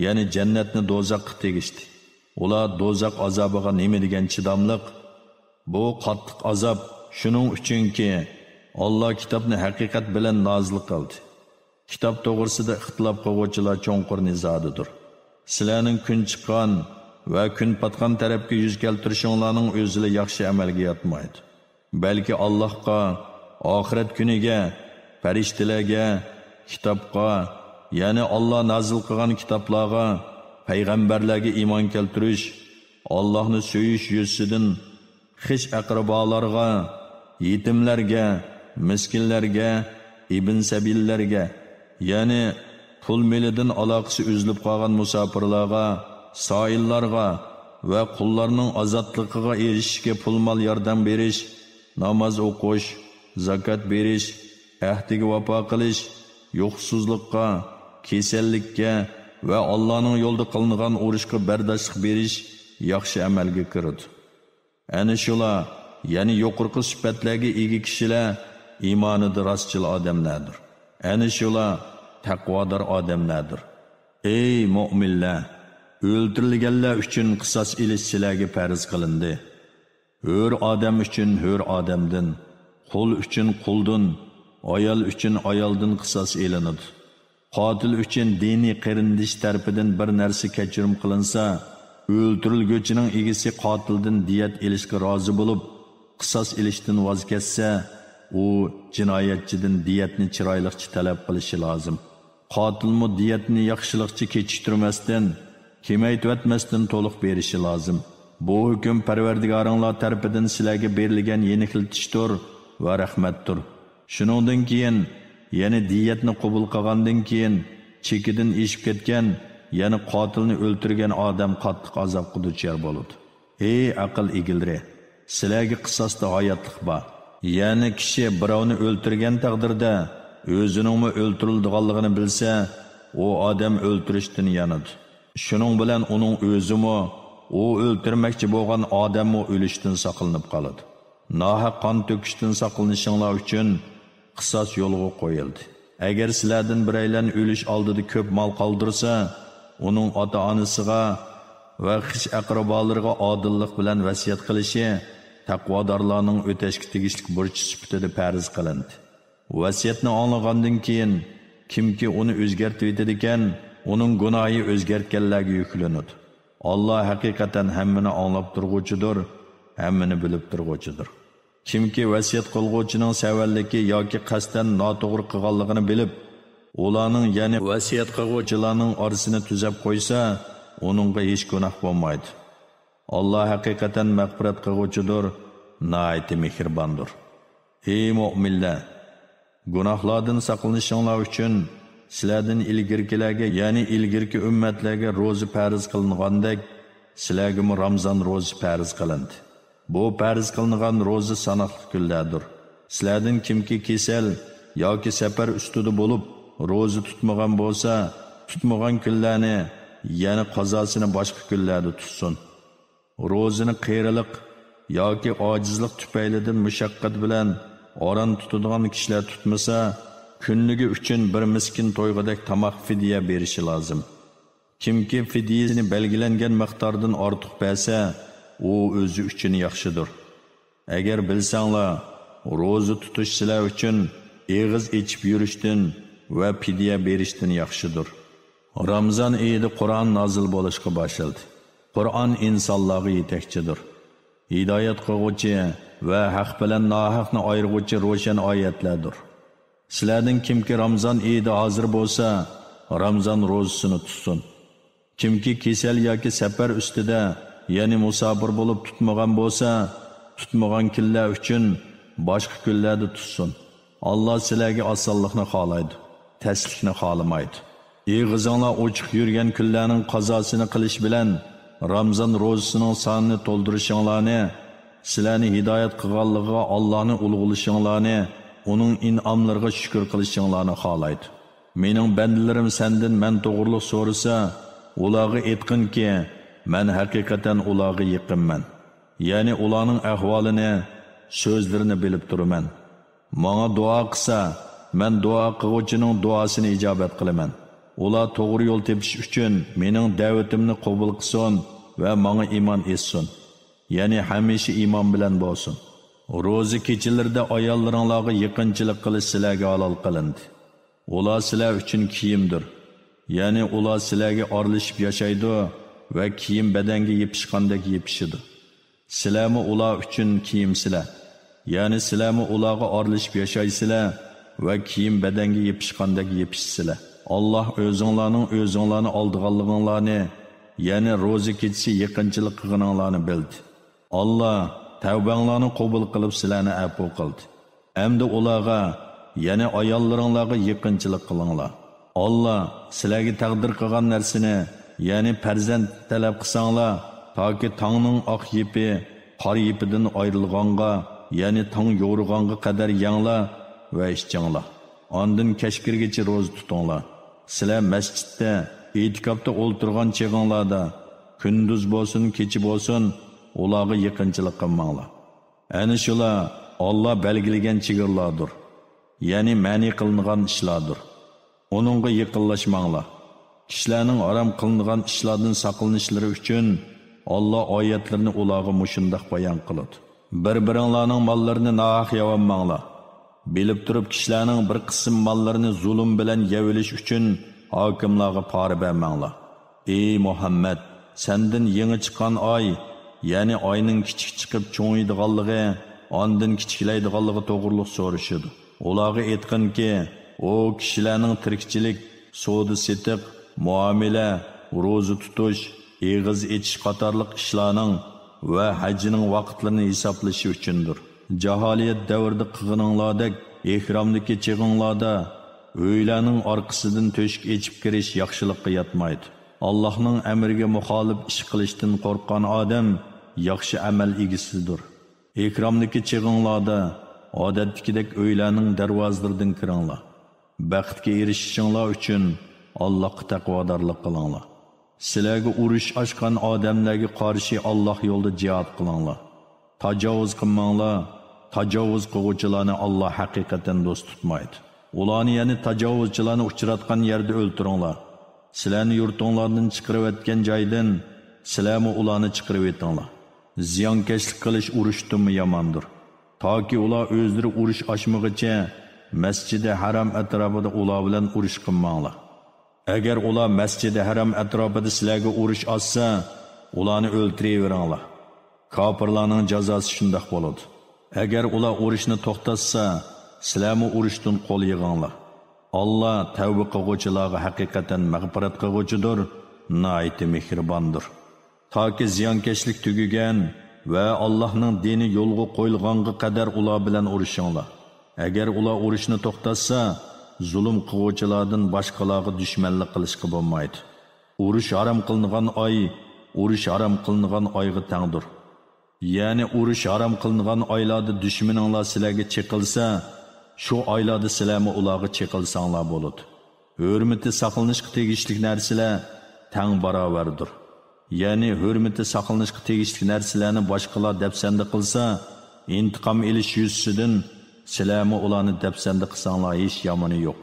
يەنى جەننەتنى دوزاخقا تېگىشتى. ئۇلار دوزاخ ئازابىغا نېمە دېگەن چىداملىق؟ بۇ قاتتىق ئازاب شۇنىڭ ئۈچۈنكى، ئاللاھ كىتابنى ھەقىقەت بىلەن نازىل قىلدى. كىتاب توغرىسىدا ئىختىلاپ قىلغۇچىلار چوڭقۇر نىزادىدۇر. سىلەرنىڭ كۈن چىققان ۋە كۈن پاتقان تەرەپكە يۈز كەلتۈرۈشۈڭلارنىڭ ئۆزىلا ياخشى ئەمەلگە ياتمايدۇ. بەلكى ئاللاھقا، ئاخىرەت كۈنىگە، پەرىشتىلەرگە، كىتابقا، يەنى ئاللاھ نازىل قىلغان كىتابلارغا، پەيغەمبەرلەرگە ئىمان كەلتۈرۈش، ئاللاھنى سۆيۈش يۈزىسىدىن خىش-ئەقرىبالارغا، يېتىملەرگە، مىسكىنلەرگە، ئىبن سەبىللەرگە، يەنى پۇل مېلىدىن ئالاقىسى ئۈزۈلۈپ قالغان مۇساپىرلارغا، سائىللارغا ۋە قۇللارنىڭ ئازادلىقىغا ئېرىشىشكە پۇل-مال ياردەم بېرىش، ناماز ئوقۇش، زاكات بېرىش، ئەھدىگە ۋاپا قىلىش، يوقسۇزلۇققا، كېسەللىككە ۋە ئاللانىڭ يولىدا قىلىنغان ئۇرۇشقا بەرداشلىق بېرىش ياخشى ئەمەلگە كىرىدۇ. ئەنە شۇلار، يەنى يۇقىرىقى سۈپەتلەرگە ئىگە كىشىلەر ئىمانىدا راستچىل ئادەملەردۇر. ئەنە شۇلار تەقۋادار ئادەملەردۇر. ئەي مۆمىنلەر! ئۆلتۈرۈلگەنلەر ئۈچۈن قىساس ئېلىش سىلەرگە پەرز قىلىندى. ھۆر ئادەم ئۈچۈن ھۆر ئادەمدىن، قۇل ئۈچۈن قۇلدىن، ئايال ئۈچۈن ئايالدىن قىساس ئېلىنىدۇ. قاتىل ئۈچۈن دىنىي قېرىندىشى تەرىپىدىن بىر نەرسە كەچۈرۈم قىلىنسا، ئۆلتۈرۈلگۈچىنىڭ ئىگىسى قاتىلدىن دىيەت ئېلىشقا رازى بولۇپ، قىساس ئېلىشتىن ۋاز كەچسە، ئۇ جىنايەتچىدىن دىيەتنى چىرايلىقچە تەلەپ قىلىشى لازىم. قاتىلمۇ دىيەتنى ياخشىلىقچە كېچىكتۈرمەستىن، كېمەيتىۋەتمەستىن تولۇق بېرىشى لازىم. بۇ ھۆكۈم پەرۋەردىگارىڭلار تەرىپىدىن سىلەرگە بېرىلگەن يېنىكلىتىشتۇر ۋە رەھمەتتۇر. شۇنىڭدىن كېيىن، يەنى دىيەتنى قوبۇل قىلغاندىن كېيىن، چېكىدىن ئېشىپ كەتكەن، يەنى قاتىلنى ئۆلتۈرگەن ئادەم قاتتىق ئازابقا دۇچار بولىدۇ. ئەي ئەقىل ئىگىلىرى! سىلەرگە قىساستا ھاياتلىق بار. يەنى كىشى بىراۋنى ئۆلتۈرگەن تەقدىردە، ئۆزىنىڭمۇ ئۆلتۈرۈلىدىغانلىقىنى بىلسە، ئۇ ئادەم ئۆلتۈرۈشتىن يانىدۇ. شۇنىڭ بىلەن ئۇنىڭ ئۆزىمۇ، ئۇ ئۆلتۈرمەكچى بولغان ئادەممۇ ئۆلۈشتىن ساقلىنىپ قالىدۇ. ناھەق قان تۆكۈشتىن ساقلىنىشىڭلار ئۈچۈن قىساس يولغا قويۇلدى. ئەگەر سىلەردىن بىرەيلەن ئۆلۈش ئالدىدا كۆپ مال قالدۇرسا، ئۇنىڭ ئاتا-ئانىسىغا ۋە خىش-ئەقرىبالىرىغا ئادىللىق بىلەن ۋەسىيەت قىلىشى تەقۋادارلارنىڭ ئۆتەشكە تېگىشلىك بۇرچى سۈپىتىدە پەرز قىلىندى. ۋەسىيەتنى ئاڭلىغاندىن كېيىن، كىمكى ئۇنى ئۆزگەرتىۋېتىدىكەن، ئۇنىڭ گۇناھى ئۆزگەرتكەنلەرگە يۈكلىنىدۇ. ئاللا ھەقىقەتەن ھەممىنى ئاڭلاپ تۇرغۇچىدۇر، ھەممىنى بىلىپ تۇرغۇچىدۇر. كىمكى ۋەسىيەت قىلغۇچىنىڭ سەۋەنلىكى ياكى قەستەن ناتوغرا قىلغانلىقىنى بىلىپ، ئۇلارنىڭ، يەنى ۋەسىيەت قىلغۇچىلارنىڭ ئارىسىنى تۈزەپ قويسا، ئۇنىڭغا ھېچ گۇناھ بولمايدۇ. ئاللا ھەقىقەتەن مەغپىرەت قىلغۇچىدۇر، ناھايىتى مېھرىباندۇر. ئەي مۆمىنلەر! گۇناھلاردىن ساقلىنىشىڭلار ئۈچۈن سىلەردىن ئىلگىرىكىلەرگە، يەنى ئىلگىرىكى ئۈممەتلەرگە روزا پەرز قىلىنغاندەك، سىلەرگىمۇ رامزان روزىسى پەرز قىلىندى. بۇ پەرز قىلىنغان روزا ساناقلىق كۈنلەردۇر. سىلەردىن كىمكى كېسەل ياكى سەپەر ئۈستىدە بولۇپ، روزا تۇتمىغان بولسا، تۇتمىغان كۈنلەرنى، يەنى قازاسىنى باشقا كۈنلەردە تۇتسۇن. روزىنى قېرىلىق ياكى ئاجىزلىق تۈپەيلىدىن مۇشەققەت بىلەن ئاران تۇتىدىغان كىشىلەر تۇتمىسا، كۈنلۈكى ئۈچۈن بىر مىسكىن تويغۇدەك تاماق فىدىيە بېرىشى لازىم. كىمكى فىدىيەسىنى بەلگىلەنگەن مىقداردىن ئارتۇق بەرسە، ئۇ ئۆزى ئۈچۈن ياخشىدۇر. ئەگەر بىلسەڭلار، روزا تۇتۇش سىلەر ئۈچۈن ئېغىز ئېچىپ يۈرۈشتىن ۋە پىدىيە بېرىشتىن ياخشىدۇر. رامزان ئېيىدا قۇرئان نازىل بولۇشقا باشلىدى. قۇرئان ئىنسانلارغا يېتەكچىدۇر. ھىدايەت قىلغۇچى ۋە ھەق بىلەن ناھەقنى ئايرىغۇچى روشەن ئايەتلەردۇر. سىلەردىن كىمكى رامزان ئېيىدا ھازىر بولسا، رامزان روزىسىنى تۇتسۇن. كىمكى كېسەل ياكى سەپەر ئۈستىدە، يەنى مۇساپىر بولۇپ تۇتمىغان بولسا، تۇتمىغان كۈنلەر ئۈچۈن باشقا كۈنلەردە تۇتسۇن. ئاللا سىلەرگە ئاسانلىقنى خالايدۇ، تەسلىكنى خالىمايدۇ. ئېغىزىڭلار ئوچۇق يۈرگەن كۈنلەرنىڭ قازاسىنى قىلىش بىلەن رامزان روزىسىنىڭ سانىنى تولدۇرۇشۇڭلارنى، سىلەرنى ھىدايەت قىلغانلىقىغا ئاللانى ئۇلۇغلىشىڭلارنى، ئۇنىڭ ئىنئاملىرىغا شۈكۈر قىلىشىڭلارنى خالايدۇ. مېنىڭ بەندىلىرىم سەندىن مەن توغرۇلۇق سورىسا، ئۇلارغا ئېيتقىنكى، مەن ھەقىقەتەن ئۇلارغا يېقىنمەن. يەنى ئۇلارنىڭ ئەھۋالىنى، سۆزلىرىنى بىلىپ تۇرىمەن. ماڭا دۇئا قىلسا، مەن دۇئا قىلغۇچىنىڭ دۇئاسىنى ئىجابەت قىلىمەن. ئۇلار توغرا يول تېپىش ئۈچۈن مېنىڭ دەۋىتىمنى قوبۇل قىلسۇن ۋە ماڭا ئىمان ئېيتسۇن. يەنى ھەمىشە ئىمان بىلەن بولسۇن. روزا كېچىلىرىدە ئاياللىرىڭلارغا يېقىنچىلىق قىلىش سىلەرگە ھالال قىلىندى. ئۇلار سىلەر ئۈچۈن كىيىمدۇر. يەنى ئۇلار سىلەرگە ئارىلىشىپ ياشايدۇ ۋە كىيىم بەدەنگە يېپىشقاندەك يېپىشىدۇ. سىلەرمۇ ئۇلار ئۈچۈن كىيىمسىلەر. يەنى سىلەرمۇ ئۇلارغا ئارىلىشىپ ياشايسىلەر ۋە كىيىم بەدەنگە يېپىشقاندەك يېپىشىسىلەر. ئاللا ئۆزۈڭلارنىڭ ئۆزۈڭلارنى ئالدىغانلىقىڭلارنى، يەنى روزا كېچىسى يېقىنچىلىق قىلغىنىڭلارنى بىلدى. ئاللا تەۋبەڭلارنى قوبۇل قىلىپ سىلەرنى ئەپۇ قىلدى. ئەمدى ئۇلارغا، يەنى ئاياللىرىڭلارغا يېقىنچىلىق قىلىڭلار. ئاللا سىلەرگە تەقدىر قىلغان نەرسىنى، يەنى پەرزەنت تەلەپ قىلساڭلار، تاكى تاڭنىڭ ئاق يىپى قارا يىپىدىن ئايرىلغانغا، يەنى تاڭ يورۇغانغا قەدەر يەڭلار ۋە ئىچىڭلار. ئاندىن كەچ كىرگىچە روزا تۇتۇڭلار. سىلەر مەسچىتتە، ئېتىكاپتا ئولتۇرغان چېغىڭلاردا، كۈندۈز بولسۇن، كېچە بولسۇن، ئۇلارغا يېقىنچىلىق قىلماڭلار. ئەنە شۇلار ئاللا بەلگىلىگەن چېگرىلاردۇر، يەنى مەنئى قىلىنغان ئىشلاردۇر. ئۇنىڭغا يېقىنلاشماڭلار. كىشىلەرنىڭ ھارام قىلىنغان ئىشلاردىن ساقلىنىشلىرى ئۈچۈن ئاللا ئايەتلىرىنى ئۇلارغا مۇشۇنداق بايان قىلىدۇ. بىر-بىرىڭلارنىڭ ماللىرىنى ناھەق يەۋالماڭلار. بىلىپ تۇرۇپ كىشىلەرنىڭ بىر قىسىم ماللىرىنى زۇلۇم بىلەن يەۋېلىش ئۈچۈن ھاكىملارغا پارا بەرمەڭلار. ئى مۇھەممەد، سەندىن يېڭى چىققان ئاي، يەنى ئاينىڭ كىچىك چىقىپ چوڭىيىدىغانلىقى، ئاندىن كىچىكلەيدىغانلىقى توغرۇلۇق سورىشىدۇ. ئۇلارغا ئېيتقىنكى، ئۇ كىشىلەرنىڭ تىرىكچىلىك، سودا-سېتىق، مۇئامىلە، روزا تۇتۇش، ئېغىز ئېچىش قاتارلىق ئىشلارنىڭ ۋە ھەجنىڭ ۋاقىتلىرىنى ھېسابلىشى ئۈچۈندۇر. جاھالىيەت دەۋرىدە قىلغىنىڭلاردەك ئېھرامدىكى چېغىڭلاردا ئۆيلەرنىڭ ئارقىسىدىن تۆشۈك ئېچىپ كىرىش ياخشىلىققا ياتمايدۇ. ئاللاھنىڭ ئەمرىگە مۇخالىپ ئىش قىلىشتىن قورققان ئادەم ياخشى ئەمەل ئىگىسىدۇر. ئېھرامدىكى چېغىڭلاردا ئادەتتىكىدەك ئۆيلەرنىڭ دەرۋازىلىرىدىن كىرىڭلار. بەختكە ئېرىشىشىڭلار ئۈچۈن ئاللاھقا تەقۋادارلىق قىلىڭلار. سىلەرگە ئۇرۇش ئاچقان ئادەملەرگە قارشى ئاللاھ يولىدا جىھاد قىلىڭلار. تاجاۋۇز قىلماڭلار، تاجاۋۇز قىلغۇچىلارنى ئاللاھ ھەقىقەتەن دوست تۇتمايدۇ. ئۇلارنى، يەنى تاجاۋۇزچىلارنى ئۇچراتقان يەردە ئۆلتۈرۈڭلار. سىلەرنى يۇرتۇڭلاردىن چىقىرىۋەتكەن جايدىن سىلەرمۇ ئۇلارنى چىقىرىۋېتىڭلار. زىيانكەشلىك قىلىش ئۇرۇشتىنمۇ ياماندۇر. تاكى ئۇلار ئۆزلىرى ئۇرۇش ئاچمىغىچە مەسجىدى ھەرام ئەتراپىدا ئۇلار بىلەن ئۇرۇش قىلماڭلار. ئەگەر ئۇلار مەسجىدى ھەرام ئەتراپىدا سىلەرگە ئۇرۇش ئاچسا، ئۇلارنى ئۆلتۈرۈۋېرىڭلار. كاپىرلارنىڭ جازاسى شۇنداق بولىدۇ. ئەگەر ئۇلار ئۇرۇشنى توختاتسا، سىلەرمۇ ئۇرۇشتىن قول يىغىڭلار. ئاللا تەۋبە قىلغۇچىلارغا ھەقىقەتەن مەغپىرەت قىلغۇچىدۇر، ناھايىتى مېھرىباندۇر. تاكى زىيانكەشلىك تۈگىگەن ۋە ئاللاھنىڭ دىنى يولغا قويۇلغانغا قەدەر ئۇلار بىلەن ئۇرۇشۇڭلار. ئەگەر ئۇلار ئۇرۇشنى توختاتسا، زۇلۇم قىلغۇچىلاردىن باشقىلارغا دۈشمەنلىك قىلىشقا بولمايدۇ. ئۇرۇش ھارام قىلىنغان ئاي ئۇرۇش ھارام قىلىنغان ئايغا تەڭدۇر. يەنى ئۇرۇش ھارام قىلىنغان ئايلاردا دۈشمىنىڭلار سىلەرگە چېقىلسا، شۇ ئايلاردا سىلەرمۇ ئۇلارغا چېقىلساڭلار بولىدۇ. ھۆرمىتى ساقلىنىشقا تېگىشلىك نەرسىلەر تەڭ باراۋەردۇر. يەنى ھۆرمىتى ساقلىنىشقا تېگىشلىك نەرسىلەرنى باشقىلار دەپسەندە قىلسا، ئىنتىقام ئېلىش يۈزىسىدىن سىلەرمۇ ئۇلارنى دەپسەندە قىلساڭلار ھېچ يامىنى يوق.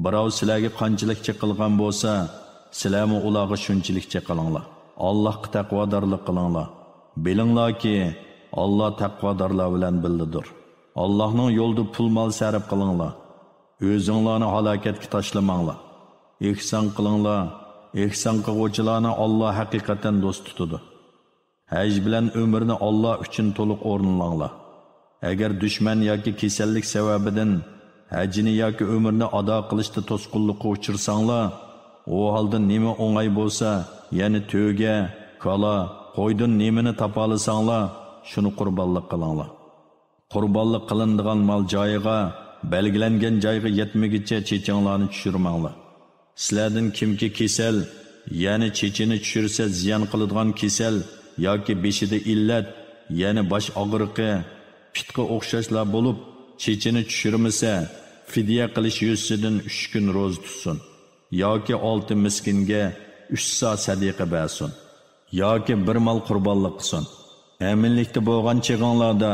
بىراۋ سىلەرگە قانچىلىك چېقىلغان بولسا، سىلەرمۇ ئۇلارغا شۇنچىلىك چېقىلىڭلار. ئاللاھقا تەقۋادارلىق قىلىڭلار. بىلىڭلاركى، ئاللا تەقۋادارلار بىلەن بىللىدۇر. ئاللاھنىڭ يولىدا پۇل-مال سەرپ قىلىڭلار. ئۆزۈڭلارنى ھالاكەتكە تاشلىماڭلار. ئېھسان قىلىڭلار. ئېھسان قىلغۇچىلارنى ئاللا ھەقىقەتەن دوست تۇتىدۇ. ھەج بىلەن ئۆمرىنى ئاللا ئۈچۈن تولۇق ئورۇنلاڭلار. ئەگەر دۈشمەن ياكى كېسەللىك سەۋەبىدىن ھەجنى ياكى ئۆمرىنى ئادا قىلىشتا توسقۇنلۇققا ئۇچرىساڭلار، ئۇ ھالدا نېمە ئوڭاي بولسا، يەنى تۆگە، كالا، قويدىن نېمىنى تاپالىساڭلار، شۇنى قۇربانلىق قىلىڭلار. قۇربانلىق قىلىنىدىغان مال جايىغا، بەلگىلەنگەن جايغا يەتمىگىچە چېچىڭلارنى چۈشۈرمەڭلار. سىلەردىن كىمكى كېسەل يەنى چېچىنى چۈشۈرسە زىيان قىلىدىغان كېسەل ياكى بېشىدا ئىللەت، يەنى باش ئاغرىقى، پىتقا ئوخشاشلار بولۇپ، چېچىنى چۈشۈرمىسە، فىدىيە قىلىش يۈزىسىدىن ئۈچ كۈن روزا تۇتسۇن ياكى ئالتە مىسكىنگە ئۈچ سا سەدىقە بەرسۇن. ياكى بىر مال قۇربانلىق قىلسۇن. ئەمىنلىكتە بولغان چېغىڭلاردا،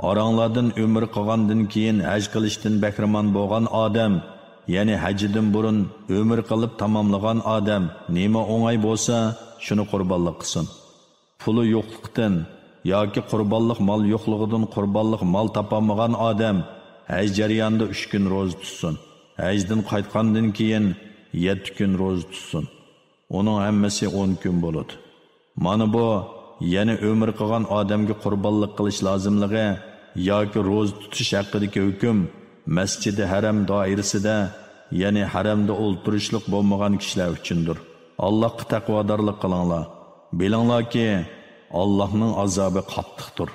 ئاراڭلاردىن ئۆمۈر قىلغاندىن كېيىن ھەج قىلىشتىن بەھرىمەن بولغان ئادەم، يەنى ھەجدىن بۇرۇن ئۆمۈر قىلىپ تاماملىغان ئادەم نېمە ئوڭاي بولسا، شۇنى قۇربانلىق قىلسۇن. پۇلى يوقلۇقتىن ياكى قۇربانلىق مال يوقلۇقىدىن قۇربانلىق مال تاپالمىغان ئادەم ھەج جەريانىدا ئۈچ كۈن روزا تۇتسۇن. ھەجدىن قايتقاندىن كېيىن يەتتە كۈن روزا تۇتسۇن. ئۇنىڭ ھەممىسى ئون كۈن بولىدۇ. مانا بۇ، يەنى ئۆمۈر قىلغان ئادەمگە قۇربانلىق قىلىش لازىملىقى ياكى روزا تۇتۇش ھەققىدىكى ھۆكۈم مەسجىدى ھەرەم دائىرىسىدە، يەنى ھەرەمدە ئولتۇرۇشلۇق بولمىغان كىشىلەر ئۈچۈندۇر. ئاللاھقا تەقۋادارلىق قىلىڭلار. بىلىڭلاركى، ئاللاھنىڭ ئازابى قاتتىقتۇر.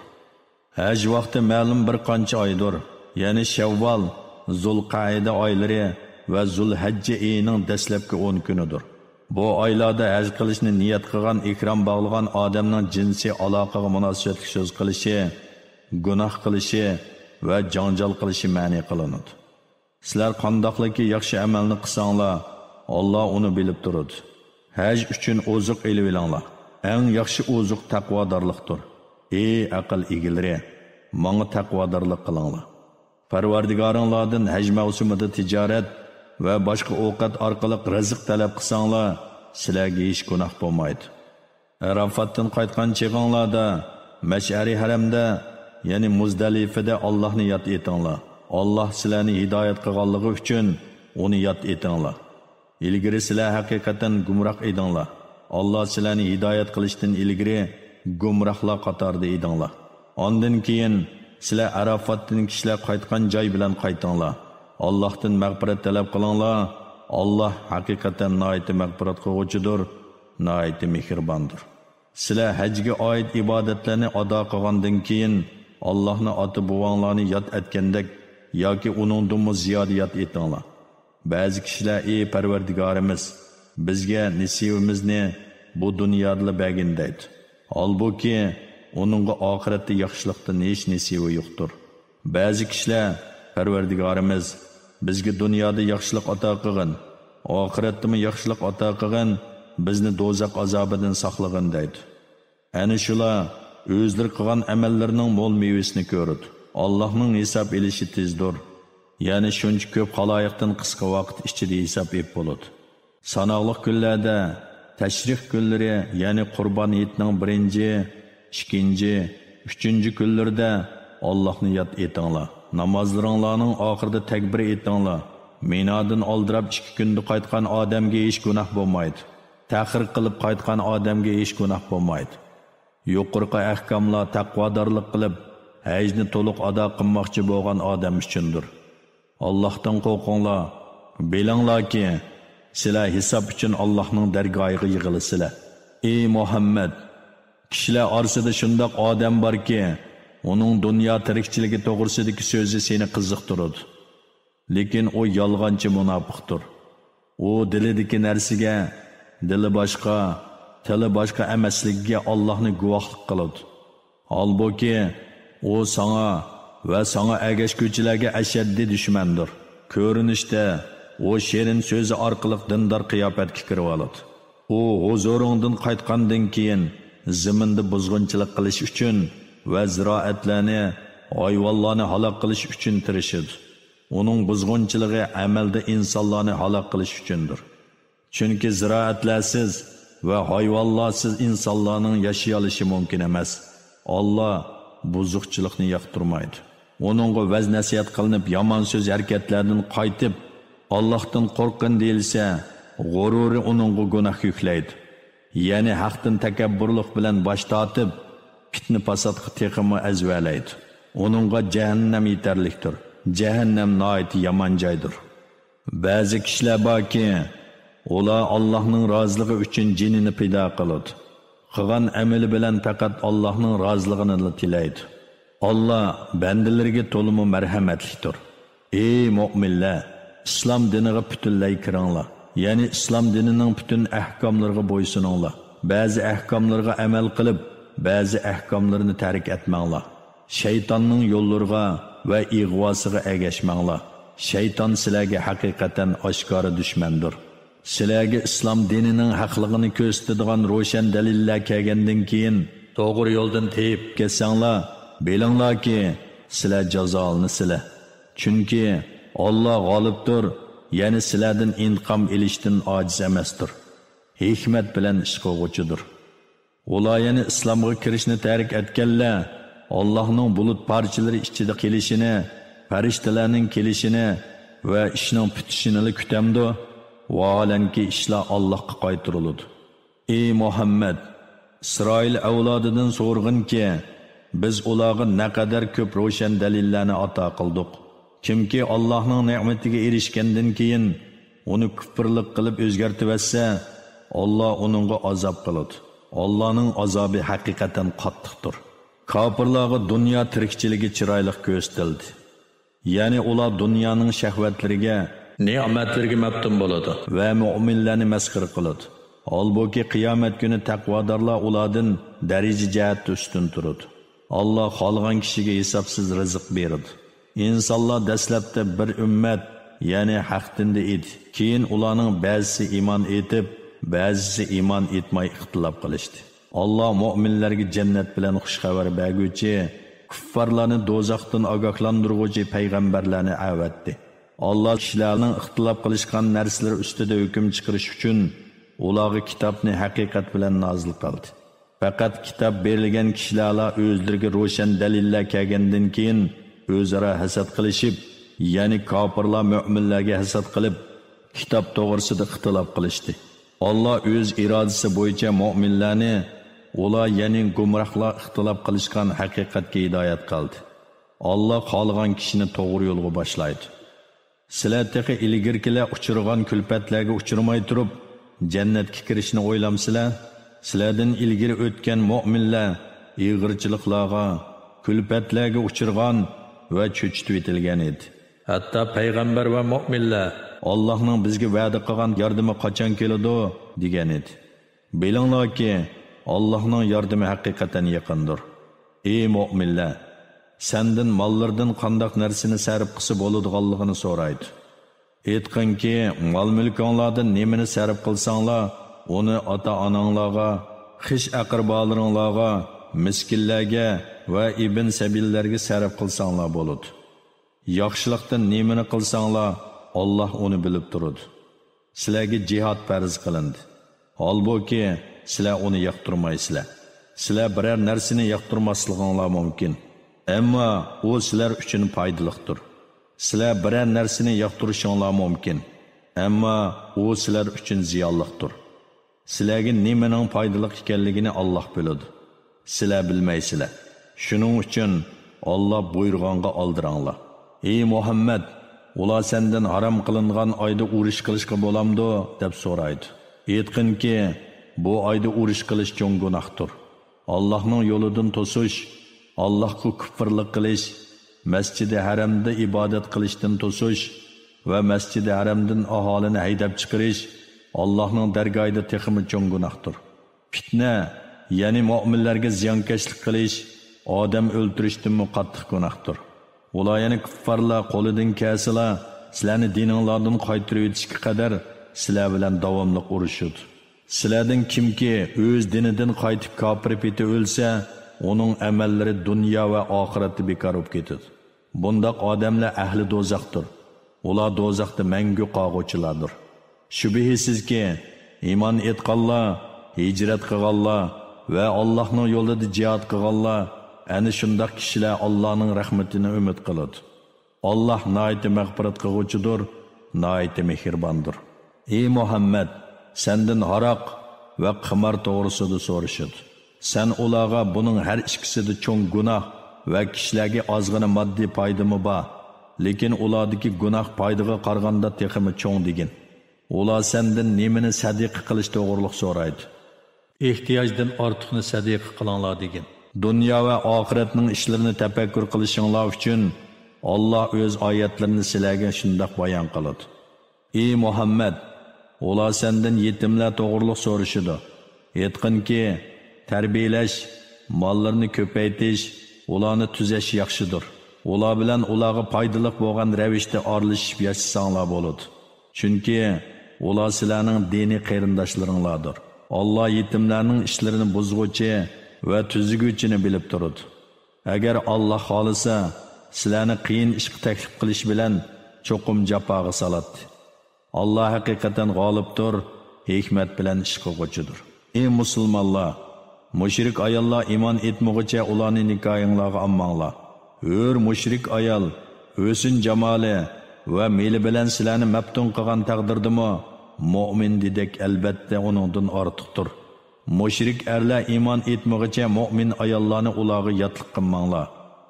ھەج ۋاقتى مەلۇم بىر قانچە ئايدۇر، يەنى شەۋۋال، زۇلقەئىدە ئايلىرى ۋە زۇلھەججە ئېيىنىڭ دەسلەپكى ئون كۈنىدۇر. بۇ ئايلاردا ھەج قىلىشنى نىيەت قىلغان، ئېھرام باغلىغان ئادەمنىڭ جىنسىي ئالاقىغا مۇناسىۋەتلىك سۆز قىلىشى، گۇناھ قىلىشى ۋە جاڭجال قىلىشى مەنئى قىلىنىدۇ. سىلەر قانداقلىكى ياخشى ئەمەلنى قىلساڭلار، ئاللا ئۇنى بىلىپ تۇرىدۇ. ھەج ئۈچۈن ئوزۇق ئېلىۋېلىڭلار. ئەڭ ياخشى ئوزۇق تەقۋادارلىقتۇر. ئەي ئەقىل ئىگىلىرى، ماڭا تەقۋادارلىق قىلىڭلار. پەرۋەردىگارىڭلاردىن ھەج مەۋسۇمىدا تىجارەت ۋە باشقا ئوقەت ئارقىلىق رىزىق تەلەپ قىلساڭلار، سىلەرگە ھېچ گۇناھ بولمايدۇ. ئەرافاتتىن قايتقان چېغىڭلاردا مەشئەرى ھەرەمدە، يەنى مۇزدەلىفىدە ئاللاھنى ياد ئېتىڭلار. ئاللاھ سىلەرنى ھىدايەت قىلغانلىقى ئۈچۈن ئۇنى ياد ئېتىڭلار. ئىلگىرى سىلەر ھەقىقەتەن گۇمراھ ئىدىڭلار. ئاللاھ سىلەرنى ھىدايەت قىلىشتىن ئىلگىرى گۇمراھلار قاتارىدا ئىدىڭلار. ئاندىن كېيىن سىلەر ئەرافاتتىن كىشىلەر قايتقان جاي بىلەن قايتىڭلار. ئاللاھتىن مەغپىرەت تەلەپ قىلىڭلار. ئاللاھ ھەقىقەتەن ناھايىتى مەغپىرەت قىلغۇچىدۇر، ناھايىتى مېھرىباندۇر. سىلەر ھەجگە ئائىت ئىبادەتلەرنى ئادا قىلغاندىن كېيىن، ئاللاھنى ئاتا-بوۋاڭلارنى ياد ئەتكەندەك ياكى ئۇنىڭدىنمۇ زىيادە ياد ئېتىڭلار. بەزى كىشىلەر، ئى پەرۋەردىگارىمىز، بىزگە نېسىۋىمىزنى بۇ دۇنيادىلا بەرگىن دەيدۇ. ھالبۇكى، ئۇنىڭغا ئاخىرەتتە ياخشىلىقتىن ھېچ نېسىۋى يوقتۇر. بەزى كىشىلەر، پەرۋەردىگارىمىز، بىزگە دۇنيادا ياخشىلىق ئاتا قىلغىن، ئاخىرەتتىمۇ ياخشىلىق ئاتا قىلغىن، بىزنى دوزاخ ئازابىدىن ساقلىغىن دەيدۇ. ئەنە شۇلار ئۆزلىرى قىلغان ئەمەللىرىنىڭ مول مېۋىسىنى كۆرىدۇ. ئاللاھنىڭ ھېساب ئېلىشى تېزدۇر. يەنى شۇنچە كۆپ خالايىقتىن قىسقا ۋاقىت ئىچىدە ھېساب ئېلىپ بولىدۇ. ساناقلىق كۈنلەردە، تەشرىق كۈنلىرى، يەنى قۇربان ھېيتنىڭ بىرىنچى، ئىككىنچى، ئۈچىنچى كۈنلىرىدە ئاللاھنى ياد ئېتىڭلار. نامازلىرىڭلارنىڭ ئاخىرىدا تەكبىر ئېيتىڭلار. مىنادىن ئالدىراپ ئىككى كۈندە قايتقان ئادەمگە ھېچ گۇناھ بولمايدۇ. تەخىر قىلىپ قايتقان ئادەمگە ھېچ گۇناھ بولمايدۇ. يۇقىرىقى ئەھكاملار تەقۋادارلىق قىلىپ، ھەجنى تولۇق ئادا قىلماقچى بولغان ئادەم ئۈچۈندۇر. ئاللاھتىن قورقۇڭلار. بىلىڭلاركى، سىلەر ھېساب ئۈچۈن ئاللاھنىڭ دەرگاھىغا يىغىلىسىلەر. ئى مۇھەممەد! كىشىلەر ئارىسىدا شۇنداق ئادەم باركى، ئۇنىڭ دۇنيا تىرىكچىلىكى توغرىسىدىكى سۆزى سېنى قىزىقتۇرىدۇ. لېكىن ئۇ يالغانچى مۇناپىقتۇر. ئۇ دىلىدىكى نەرسىگە، دىلى باشقا، تىلى باشقا ئەمەسلىكىگە ئاللاھنى گۇۋاھلىق قىلىدۇ. ھالبۇكى، ئۇ ساڭا ۋە ساڭا ئەگەشكۈچىلەرگە ئەشەددىي دۈشمەندۇر. كۆرۈنۈشتە، ئۇ شېرىن سۆزى ئارقىلىق دىندار قىياپەتكە كىرىۋالىدۇ. ئۇ ھۇزۇرۇڭدىن قايتقاندىن كېيىن، زېمىندا بۇزغۇنچىلىق قىلىش ئۈچۈن ۋە زىرائەتلەرنى، ھايۋانلارنى ھالاك قىلىش ئۈچۈن تىرىشىدۇ. ئۇنىڭ بۇزغۇنچىلىقى ئەمەلدە ئىنسانلارنى ھالاك قىلىش ئۈچۈندۇر. چۈنكى زىرائەتلەرسىز ۋە ھايۋانلارسىز ئىنسانلارنىڭ ياشىيالىشى مۇمكىن ئەمەس. ئاللا بۇزۇقچىلىقنى ياقتۇرمايدۇ. ئۇنىڭغا ۋەز-نەسىھەت قىلىنىپ، يامان سۆز-ھەرىكەتلەردىن قايتىپ، ئاللاھتىن قورققىن دېيىلسە، غۇرۇرى ئۇنىڭغا گۇناھ يۈكلەيدۇ. يەنى ھەقتىن تەكەببۇرلۇق بىلەن باش تارتىپ، پىتنە-پاساتقا تېخىمۇ ئەزۋەلەيدۇ. ئۇنىڭغا جەھەننەم يېتەرلىكتۇر. جەھەننەم ناھايىتى يامان جايدۇر. بەزى كىشىلەر باركى، ئۇلار ئاللاھنىڭ رازىلىقى ئۈچۈن جېنىنى پىدا قىلىدۇ. قىلغان ئەمىلى بىلەن پەقەت ئاللاھنىڭ رازىلىقىنىلا تىلەيدۇ. ئاللا بەندىلىرىگە تولىمۇ مەرھەمەتلىكتۇر. ئەي مۆمىنلەر، ئىسلام دىنىغا پۈتۈنلەي كىرىڭلار. يەنى ئىسلام دىنىنىڭ پۈتۈن ئەھكاملىرىغا بويسۇنۇڭلار. بەزى ئەھكاملىرىغا ئەمەل قىلىپ، بەزى ئەھكاملىرىنى تەرك ئەتمەڭلار. شەيتاننىڭ يوللىرىغا ۋە ئىغۋاسىغا ئەگەشمەڭلار. شەيتان سىلەرگە ھەقىقەتەن ئاشكارا دۈشمەندۇر. سىلەرگە ئىسلام دىنىنىڭ ھەقلىقىنى كۆرسىتىدىغان روشەن دەلىللەر كەلگەندىن كېيىن، توغرا يولدىن تېيىپ كەتسەڭلار، بىلىڭلاركى، سىلەر جازالىنىسىلەر. چۈنكى ئاللا غالىبتۇر، يەنى سىلەردىن ئىنتىقام ئېلىشتىن ئاجىز ئەمەستۇر. ھېكمەت بىلەن ئىش قىلغۇچىدۇر. ئۇلار يەنە ئىسلامغا كىرىشنى تەرك ئەتكەنلەر، ئاللاھنىڭ بۇلۇت پارچىلىرى ئىچىدە كېلىشىنى، پەرىشتىلەرنىڭ كېلىشىنى ۋە ئىشنىڭ پۈتۈشىنىلا كۈتەمدۇ؟ ۋاھالەنكى، ئىشلار ئاللاھقا قايتۇرۇلىدۇ. ئى مۇھەممەد، ئىسرائىل ئەۋلادىدىن سورىغىنكى، بىز ئۇلارغا نەقەدەر كۆپ روشەن دەلىللەرنى ئاتا قىلدۇق. كىمكى ئاللاھنىڭ نېمىتىگە ئېرىشكەندىن كېيىن، ئۇنى كۇپپىرلىق قىلىپ ئۆزگەرتىۋەتسە، ئاللا ئۇنىڭغا ئازاب قىلىدۇ. ئاللانىڭ ئازابى ھەقىقەتەن قاتتىقتۇر. كاپىرلارغا دۇنيا تىرىكچىلىكى چىرايلىق كۆرسىتىلدى. يەنى ئۇلار دۇنيانىڭ شەھۋەتلىرىگە، نېمەتلىرىگە مەپتۇن بولىدۇ ۋە مۆمىنلەرنى مەسخىرە قىلىدۇ. ھالبۇكى، قىيامەت كۈنى تەقۋادارلار ئۇلاردىن دەرىجە جەھەتتە ئۈستۈن تۇرىدۇ. ئاللا خالىغان كىشىگە ھېسابسىز رىزىق بېرىدۇ. ئىنسانلار دەسلەپتە بىر ئۈممەت، يەنى ھەق دىندا ئىدى. كېيىن ئۇلارنىڭ بەزىسى ئىمان ئېيتىپ، بەزىسى ئىمان ئېيتماي ئىختىلاپ قىلىشتى. ئاللا مۆمىنلەرگە جەننەت بىلەن خۇش خەۋەر بەرگۈچى، كۇففارلارنى دوزاختىن ئاگاھلاندۇرغۇچى پەيغەمبەرلەرنى ئەۋەتتى. ئاللا كىشىلەرنىڭ ئىختىلاپ قىلىشقان نەرسىلىرى ئۈستىدە ھۆكۈم چىقىرىش ئۈچۈن ئۇلارغا كىتابنى ھەقىقەت بىلەن نازىل قىلدى. پەقەت كىتاب بېرىلگەن كىشىلەرلا ئۆزلىرىگە روشەن دەلىللەر كەلگەندىن كېيىن ئۆزئارا ھەسەت قىلىشىپ، يەنى كاپىرلار مۆمىنلەرگە ھەسەت قىلىپ، كىتاب توغرىسىدا ئىختىلاپ قىلىشتى. ئاللا ئۆز ئىرادىسى بويىچە مۆمىنلەرنى ئۇلار، يەنى گۇمراھلار ئىختىلاپ قىلىشقان ھەقىقەتكە ھىدايەت قىلدى. ئاللا خالىغان كىشىنى توغرا يولغا باشلايدۇ. سىلەر تېخى ئىلگىرىكىلەر ئۇچرىغان كۈلپەتلەرگە ئۇچرىماي تۇرۇپ، جەننەتكە كىرىشنى ئويلامسىلەر؟ سىلەردىن ئىلگىرى ئۆتكەن مۆمىنلەر ئېغىرچىلىقلارغا، كۈلپەتلەرگە ئۇچرىغان ۋە چۆچۈتۈۋېتىلگەن ئىدى. ھەتتا پەيغەمبەر ۋە مۆمىنلەر، ئاللاھنىڭ بىزگە ۋەدە قىلغان ياردىمى قاچان كېلىدۇ؟ دېگەن ئىدى. بىلىڭلاركى، ئاللاھنىڭ ياردىمى ھەقىقەتەن يېقىندۇر. ئى مۆمىنلەر! سەندىن ماللىرىدىن قانداق نەرسىنى سەرپ قىلسا بولىدىغانلىقىنى سورايدۇ. ئېيتقىنكى، مال-مۈلكۈڭلاردىن نېمىنى سەرپ قىلساڭلار، ئۇنى ئاتا-ئاناڭلارغا، خىش-ئەقرىبالىرىڭلارغا، مىسكىنلەرگە ۋە ئىبن سەبىللەرگە سەرپ قىلساڭلار بولىدۇ. ياخشىلىقتىن نېمىنى قىلساڭلار، ئاللاھ ئۇنى بىلىپ تۇرىدۇ. سىلەرگە جىھاد پەرز قىلىندى. ھالبۇكى، سىلەر ئۇنى ياقتۇرمايسىلەر. سىلەر بىرەر نەرسىنى ياقتۇرماسلىقىڭلار مۇمكىن. ئەمما ئۇ سىلەر ئۈچۈن پايدىلىقتۇر. سىلەر بىرەر نەرسىنى ياقتۇرۇشۇڭلار مۇمكىن. ئەمما ئۇ سىلەر ئۈچۈن زىيانلىقتۇر. سىلەرگە نېمىنىڭ پايدىلىق ئىكەنلىكىنى ئاللاھ بىلىدۇ. سىلەر بىلمەيسىلەر. شۇنىڭ ئۈچۈن ئاللاھ بۇيرۇغانغا ئالدىراڭلار. ئى مۇھەممەد، ئۇلار سەندىن ھارام قىلىنغان ئايدا ئۇرۇش قىلىشقا بولامدۇ؟ دەپ سورايدۇ. ئېيتقىنكى، بۇ ئايدا ئۇرۇش قىلىش چوڭ گۇناھتۇر. ئاللاھنىڭ يولىدىن توسۇش، ئاللاھقا كۇپپۇرلۇق قىلىش، مەسچىدى ھەرەمدە ئىبادەت قىلىشتىن توسۇش ۋە مەسچىدى ھەرەمدىن ئاھالىنى ھەيدەپ چىقىرىش ئاللاھنىڭ دەرگاھىدا تېخىمۇ چوڭ گۇناھتۇر. پىتنە، يەنى مۆمىنلەرگە زىيانكەشلىك قىلىش ئادەم ئۆلتۈرۈشتىنمۇ قاتتىق گۇناھتۇر. ئۇلار، يەنى كۇففارلار، قولىدىن كەلسىلا سىلەرنى دىنىڭلاردىن قايتۇرۇۋېتىشكە قەدەر سىلەر بىلەن داۋاملىق ئۇرۇشىدۇ. سىلەردىن كىمكى ئۆز دىنىدىن قايتىپ كاپىر پېتى ئۆلسە، ئۇنىڭ ئەمەللىرى دۇنيا ۋە ئاخىرەتتە بىكار بولۇپ كېتىدۇ. بۇنداق ئادەملەر ئەھلى دوزاختۇر. ئۇلار دوزاختا مەڭگۈ قالغۇچىلاردۇر. شۈبھىسىزكى، ئىمان ئېيتقانلار، ھىجرەت قىلغانلار ۋە ئاللاھنىڭ يولىدا جىھاد قىلغانلار، ئەنە شۇنداق كىشىلەر ئاللانىڭ رەھمىتىنى ئۈمىد قىلىدۇ. ئاللاھ ناھايىتى مەغپىرەت قىلغۇچىدۇر، ناھايىتى مېھرىباندۇر. ئى مۇھەممەد، سەندىن ھاراق ۋە قىمار توغرىسىدا سورىشىدۇ. سەن ئۇلارغا بۇنىڭ ھەر ئىككىسىدە چوڭ گۇناھ ۋە كىشىلەرگە ئازغىنە ماددىي پايدىمۇ بار، لېكىن ئۇلاردىكى گۇناھ پايدىغا قارىغاندا تېخىمۇ چوڭ دېگىن. ئۇلار سەندىن نېمىنى سەدىقە قىلىش توغرۇلۇق سورايدۇ. ئېھتىياجدىن ئارتۇقنى سەدىقە قىلىڭلار دېگىن. دۇنيا ۋە ئاخىرەتنىڭ ئىشلىرىنى تەپەككۇر قىلىشىڭلار ئۈچۈن ئاللاھ ئۆز ئايەتلىرىنى سىلەرگە شۇنداق بايان قىلىدۇ. ئى مۇھەممەد! ئۇلار سەندىن يېتىملەر توغرۇلۇق سورىشىدۇ. ئېيتقىنكى، تەربىيەلەش، ماللىرىنى كۆپەيتىش، ئۇلارنى تۈزەش ياخشىدۇر. ئۇلار بىلەن ئۇلارغا پايدىلىق بولغان رەۋىشتە ئارىلىشىپ ياشىساڭلار بولىدۇ. چۈنكى ئۇلار سىلەرنىڭ دىنىي قېرىنداشلىرىڭلاردۇر. ئاللا يېتىملەرنىڭ ئىشلىرىنى بۇزغۇچى ۋە تۈزىگۈچىنى بىلىپ تۇرىدۇ. ئەگەر ئاللا خالىسا، سىلەرنى قىيىن ئىشقا تەكلىپ قىلىش بىلەن چوقۇم جاپاغا سالاتتى. ئاللا ھەقىقەتەن غالىبتۇر، ھېكمەت بىلەن ئىش قىلغۇچىدۇر. ئى مۇسۇلمانلار! مۇشرىك ئاياللار ئىمان ئېيتمىغۇچە ئۇلارنى نىكاھىڭلارغا ئالماڭلار. ھۆر مۇشرىك ئايال ھۆسن-جامالى ۋە مېلى بىلەن سىلەرنى مەپتۇن قىلغان تەقدىردىمۇ، مۆمىن دېدەك ئەلبەتتە ئۇنىڭدىن ئارتۇقتۇر. مۇشرىك ئەرلەر ئىمان ئېيتمىغۇچە مۆمىن ئاياللارنى ئۇلارغا ياتلىق قىلماڭلار.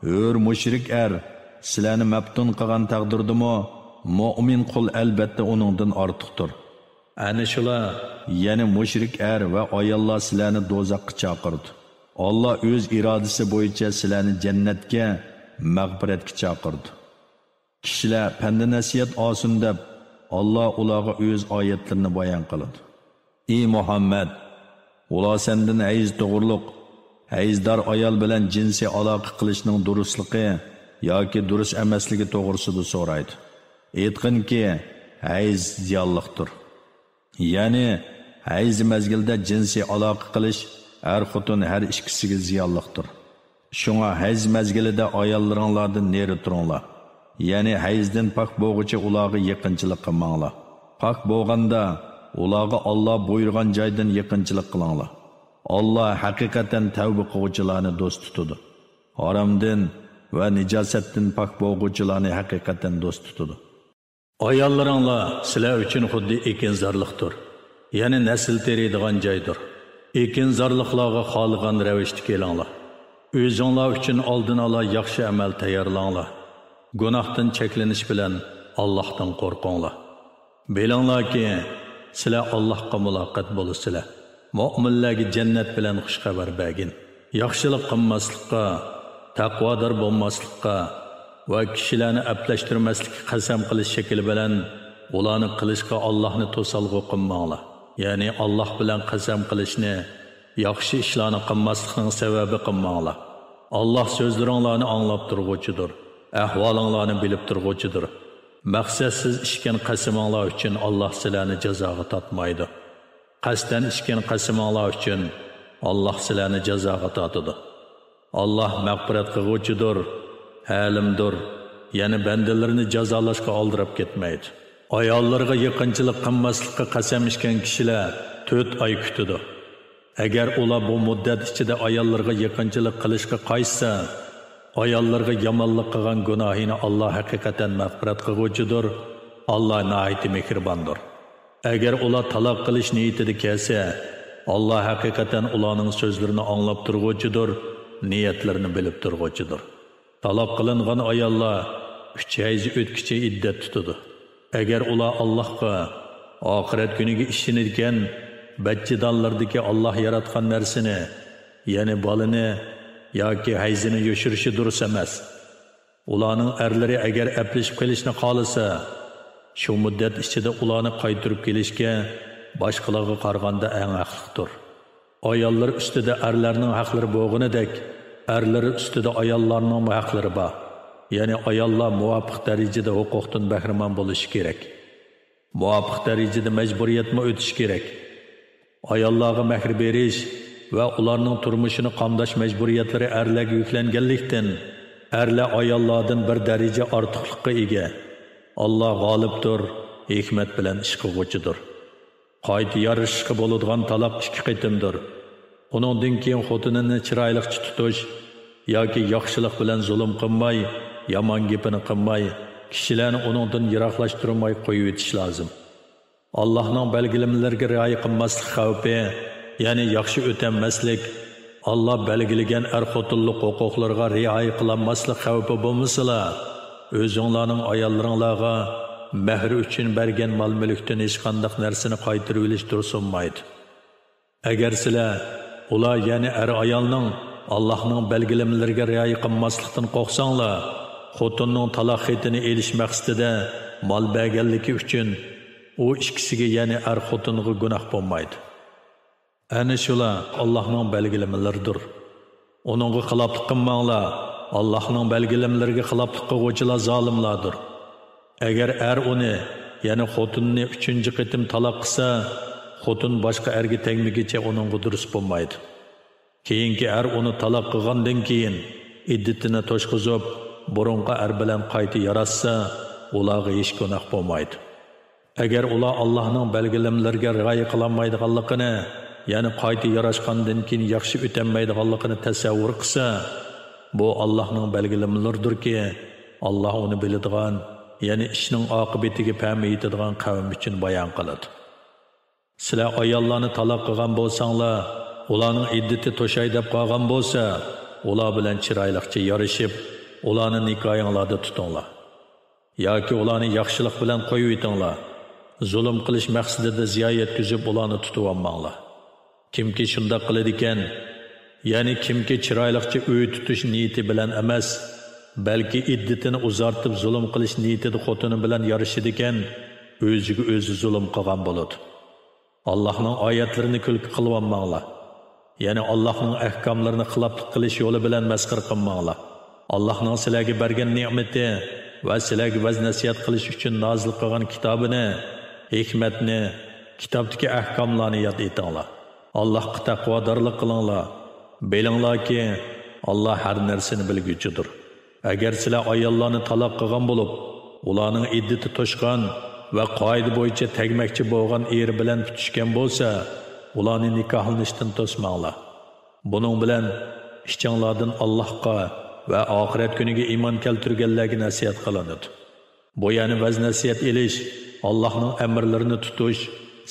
ھۆر مۇشرىك ئەر سىلەرنى مەپتۇن قىلغان تەقدىردىمۇ، مۆمىن قۇل ئەلبەتتە ئۇنىڭدىن ئارتۇقتۇر. ئەنە شۇلار، يەنى مۇشرىك ئەر ۋە ئاياللار سىلەرنى دوزاخقا چاقىرىدۇ. ئاللا ئۆز ئىرادىسى بويىچە سىلەرنى جەننەتكە، مەغپىرەتكە چاقىرىدۇ. كىشىلەر پەندى-نەسىھەت ئالسۇن دەپ، ئاللا ئۇلارغا ئۆز ئايەتلىرىنى بايان قىلىدۇ. ئى مۇھەممەد! ئۇلار سەندىن ھەيز توغرۇلۇق، ھەيزدار ئايال بىلەن جىنسىي ئالاقە قىلىشنىڭ دۇرۇسلۇقى ياكى دۇرۇس ئەمەسلىكى توغرىسىدا سورايدۇ. ئېيتقىنكى، ھەيز زىيانلىقتۇر. يەنى، ھەيز مەزگىلىدە جىنسىي ئالاقە قىلىش ئەر-خوتۇن ھەر ئىككىسىگە زىيانلىقتۇر. شۇڭا ھەيز مەزگىلىدە ئاياللىرىڭلاردىن نېرى تۇرۇڭلار. يەنى ھەيزدىن پاك بولغۇچە ئۇلارغا يېقىنچىلىق قىلماڭلار. پاك بولغاندا ئۇلارغا ئاللا بۇيرۇغان جايدىن يېقىنچىلىق قىلىڭلار. ئاللا ھەقىقەتەن تەۋبە قىلغۇچىلارنى دوست تۇتىدۇ. ھارامدىن ۋە نىجاسەتتىن پاك بولغۇچىلارنى ھەقىقەتەن دوست تۇتىدۇ. ئاياللىرىڭلار سىلەر ئۈچۈن خۇددى ئېكىنزارلىقتۇر، يەنى نەسىل تېرىيدىغان جايدۇر. ئېكىنزارلىقلارغا خالىغان رەۋىشتە كېلىڭلار. ئۆزۈڭلار ئۈچۈن ئالدىن ئالا ياخشى ئەمەل تەييارلاڭلار. گۇناھتىن چەكلىنىش بىلەن ئاللاھتىن قورقۇڭلار. بىلىڭلاركى، سىلەر ئاللاھقا مۇلاقات بولىسىلەر. مۆمىنلەرگە جەننەت بىلەن خۇش خەۋەر بەرگىن. ياخشىلىق قىلماسلىققا، تەقۋادار بولماسلىققا ۋە كىشىلەرنى ئەپلەشتۈرمەسلىككە قەسەم قىلىش شەكلى بىلەن ئۇلارنى قىلىشقا ئاللاھنى توسالغۇ قىلماڭلار. يەنى ئاللاھ بىلەن قەسەم قىلىشنى ياخشى ئىشلارنى قىلماسلىقنىڭ سەۋەبى قىلماڭلار. ئاللاھ سۆزلىرىڭلارنى ئاڭلاپ تۇرغۇچىدۇر، ئەھۋالىڭلارنى بىلىپ تۇرغۇچىدۇر. مەقسەتسىز ئىچكەن قەسىمىڭلار ئۈچۈن ئاللاھ سىلەرنى جازاغا تارتمايدۇ. قەستەن ئىچكەن قەسىمىڭلار ئۈچۈن ئاللاھ سىلەرنى جازاغا تارتىدۇ. ئاللاھ مەغپىرەت قىلغۇچىدۇر، ھەلىمدۇر، يەنى بەندىلىرىنى جازالاشقا ئالدىراپ كەتمەيدۇ. ئاياللىرىغا يېقىنچىلىق قىلماسلىققا قەسەم ئىچكەن كىشىلەر تۆت ئاي كۈتىدۇ. ئەگەر ئۇلار بۇ مۇددەت ئىچىدە ئاياللىرىغا يېقىنچىلىق قىلىشقا قايتسا، ئاياللىرىغا يامانلىق قىلغان گۇناھىنى ئاللاھ ھەقىقەتەن مەغپىرەت قىلغۇچىدۇر، ئاللاھ ناھايىتى مېھرىباندۇر. ئەگەر ئۇلار تالاق قىلىش نىيىتىدە كەلسە، ئاللاھ ھەقىقەتەن ئۇلارنىڭ سۆزلىرىنى ئاڭلاپ تۇرغۇچىدۇر، نىيەتلىرىنى بىلىپ تۇرغۇچىدۇر. تالاق قىلىنغان ئاياللار ئۈچ ھەيز ئۆتكۈچە ئىددەت تۇتىدۇ. ئەگەر ئۇلار ئاللاھقا، ئاخىرەت كۈنىگە ئىشىنىدىكەن، بەدچىدانلىرىدىكى ئاللاھ ياراتقان نەرسىنى، يەنى بالىنى ياكى ھەيزىنى يوشۇرۇشى دۇرۇس ئەمەس. ئۇلارنىڭ ئەرلىرى ئەگەر ئەپلىشىپ قېلىشنى خالىسا، شۇ مۇددەت ئىچىدە ئۇلارنى قايتۇرۇپ كېلىشكە باشقىلارغا قارىغاندا ئەڭ ھەقلىقتۇر. ئاياللار ئۈستىدە ئەرلەرنىڭ ھەقلىرى بولغىنىدەك، ئەرلىرى ئۈستىدە ئاياللارنىڭمۇ ھەقلىرى بار. يەنى ئاياللار مۇۋاپىق دەرىجىدە ھوقۇقتىن بەھرىمەن بولۇشى كېرەك. مۇۋاپىق دەرىجىدە مەجبۇرىيەتمۇ ئۆتۈشى كېرەك. ئاياللارغا مەھىر بېرىش ۋە ئۇلارنىڭ تۇرمۇشىنى قامداش مەجبۇرىيەتلىرى ئەرلەرگە يۈكلەنگەنلىكتىن، ئەرلەر ئاياللاردىن بىر دەرىجە ئارتۇقلۇققا ئىگە. ئاللا غالىبتۇر، ھېكمەت بىلەن ئىش قىلغۇچىدۇر. قايتا يارىشىشقا بولىدىغان تالاق ئىككى قېتىمدۇر. ئۇنىڭدىن كېيىن خوتۇنىنى چىرايلىقچە تۇتۇش ياكى ياخشىلىق بىلەن زۇلۇم قىلماي، يامان گېپىنى قىلماي، كىشىلەرنى ئۇنىڭدىن يىراقلاشتۇرماي قويۇۋېتىش لازىم. ئاللاھنىڭ بەلگىلىمىلىرىگە رىئايە قىلماسلىق خەۋپى، يەنى ياخشى ئۆتەلمەسلىك، ئاللا بەلگىلىگەن ئەر-خوتۇنلۇق ھوقۇقلىرىغا رىئايە قىلالماسلىق خەۋپى بولمىسىلا، ئۆزۈڭلارنىڭ ئاياللىرىڭلارغا مەھرى ئۈچۈن بەرگەن مال-مۈلۈكتىن ھېچقانداق نەرسىنى قايتۇرۇۋېلىش تۇرسۇنمايدۇ. ئەگەر سىلەر، ئۇلار يەنى ئەر-ئايالنىڭ ئاللاھنىڭ بەلگىلىمىلىرىگە رىئايە قىلماسلىقتىن قورقساڭلار، خوتۇننىڭ تالاق خېتىنى ئېلىش مەقسىتىدە مال بەرگەنلىكى ئۈچۈن ئۇ ئىككىسىگە، يەنى ئەر خوتۇنغا گۇناھ بولمايدۇ. ئەنە شۇلار ئاللاھنىڭ بەلگىلىمىلىرىدۇر. ئۇنىڭغا خىلاپلىق قىلماڭلار، ئاللاھنىڭ بەلگىلىمىلىرىگە خىلاپلىق قىلغۇچىلار زالىملاردۇر. ئەگەر ئەر ئۇنى، يەنى خوتۇنىنى ئۈچىنچى قېتىم تالاق قىلسا، خوتۇن باشقا ئەرگە تەگمىگىچە ئۇنىڭغا دۇرۇس بولمايدۇ. كېيىنكى ئەر ئۇنى تالاق قىلغاندىن كېيىن، ئىددىتىنى توشقۇزۇپ، بۇرۇنقى ئەر بىلەن قايتا ياراشسا، ئۇلارغا ھېچ گۇناھ بولمايدۇ. ئەگەر ئۇلار ئاللاھنىڭ بەلگىلىمىلىرىگە رىئايە قىلالمايدىغانلىقىنى، يەنى قايتا ياراشقاندىن كېيىن ياخشى ئۆتەلمەيدىغانلىقىنى تەسەۋۋۇر قىلسا، بۇ ئاللاھنىڭ بەلگىلىمىلىرىدۇركى، ئاللاھ ئۇنى بىلىدىغان، يەنى ئىشنىڭ ئاقىبىتىگە پەمى يېتىدىغان قەۋم ئۈچۈن بايان قىلىدۇ. سىلەر ئاياللارنى تالاق قىلغان بولساڭلار، ئۇلارنىڭ ئىددىتى توشاي دەپ قالغان بولسا، ئۇلار بىلەن چىرايلىقچە يارىشىپ، ئۇلارنى نىكاھىڭلاردا تۇتۇڭلار. ياكى ئۇلارنى ياخشىلىق بىلەن قويۇۋېتىڭلار. زۇلۇم قىلىش مەقسىتىدە زىيان يەتكۈزۈپ ئۇلارنى تۇتۇۋالماڭلار. كىمكى شۇنداق قىلىدىكەن، يەنى كىمكى چىرايلىقچە ئۆي تۇتۇش نىيىتى بىلەن ئەمەس، بەلكى ئىددىتىنى ئۇزارتىپ زۇلۇم قىلىش نىيىتىدە خوتۇنى بىلەن يارىشىدىكەن، ئۆزىگە ئۆزى زۇلۇم قىلغان بولىدۇ. ئاللاھنىڭ ئايەتلىرىنى كۈلكە قىلىۋالماڭلار. يەنى ئاللاھنىڭ ئەھكاملىرىنى خىلاپلىق قىلىش يولى بىلەن مەسخىرە قىلماڭلار. ئاللاھنىڭ سىلەرگە بەرگەن نېمىتى ۋە سىلەرگە ۋەز-نەسىھەت قىلىش ئۈچۈن نازىل قىلغان كىتابىنى، ھېكمەتنى، كىتابتىكى ئەھكاملارنى ياد ئېتىڭلار. ئاللاھقا تەقۋادارلىق قىلىڭلار. بىلىڭلاركى، ئاللاھ ھەر نەرسىنى بىلگۈچىدۇر. ئەگەر سىلەر ئاياللارنى تالاق قىلغان بولۇپ، ئۇلارنىڭ ئىددىتى توشقان ۋە قائىدە بويىچە تەگمەكچى بولغان ئېرى بىلەن پۈتۈشكەن بولسا، ئۇلارنى نىكاھلىنىشتىن توسماڭلار. بۇنىڭ بىلەن ئىچىڭلاردىن ئاللاھقا ۋە ئاخىرەت كۈنىگە ئىمان كەلتۈرگەنلەرگە نەسىھەت قىلىنىدۇ. بۇ يەنى ۋەز-نەسىھەت ئېلىش ئاللاھنىڭ ئەمىرلىرىنى تۇتۇش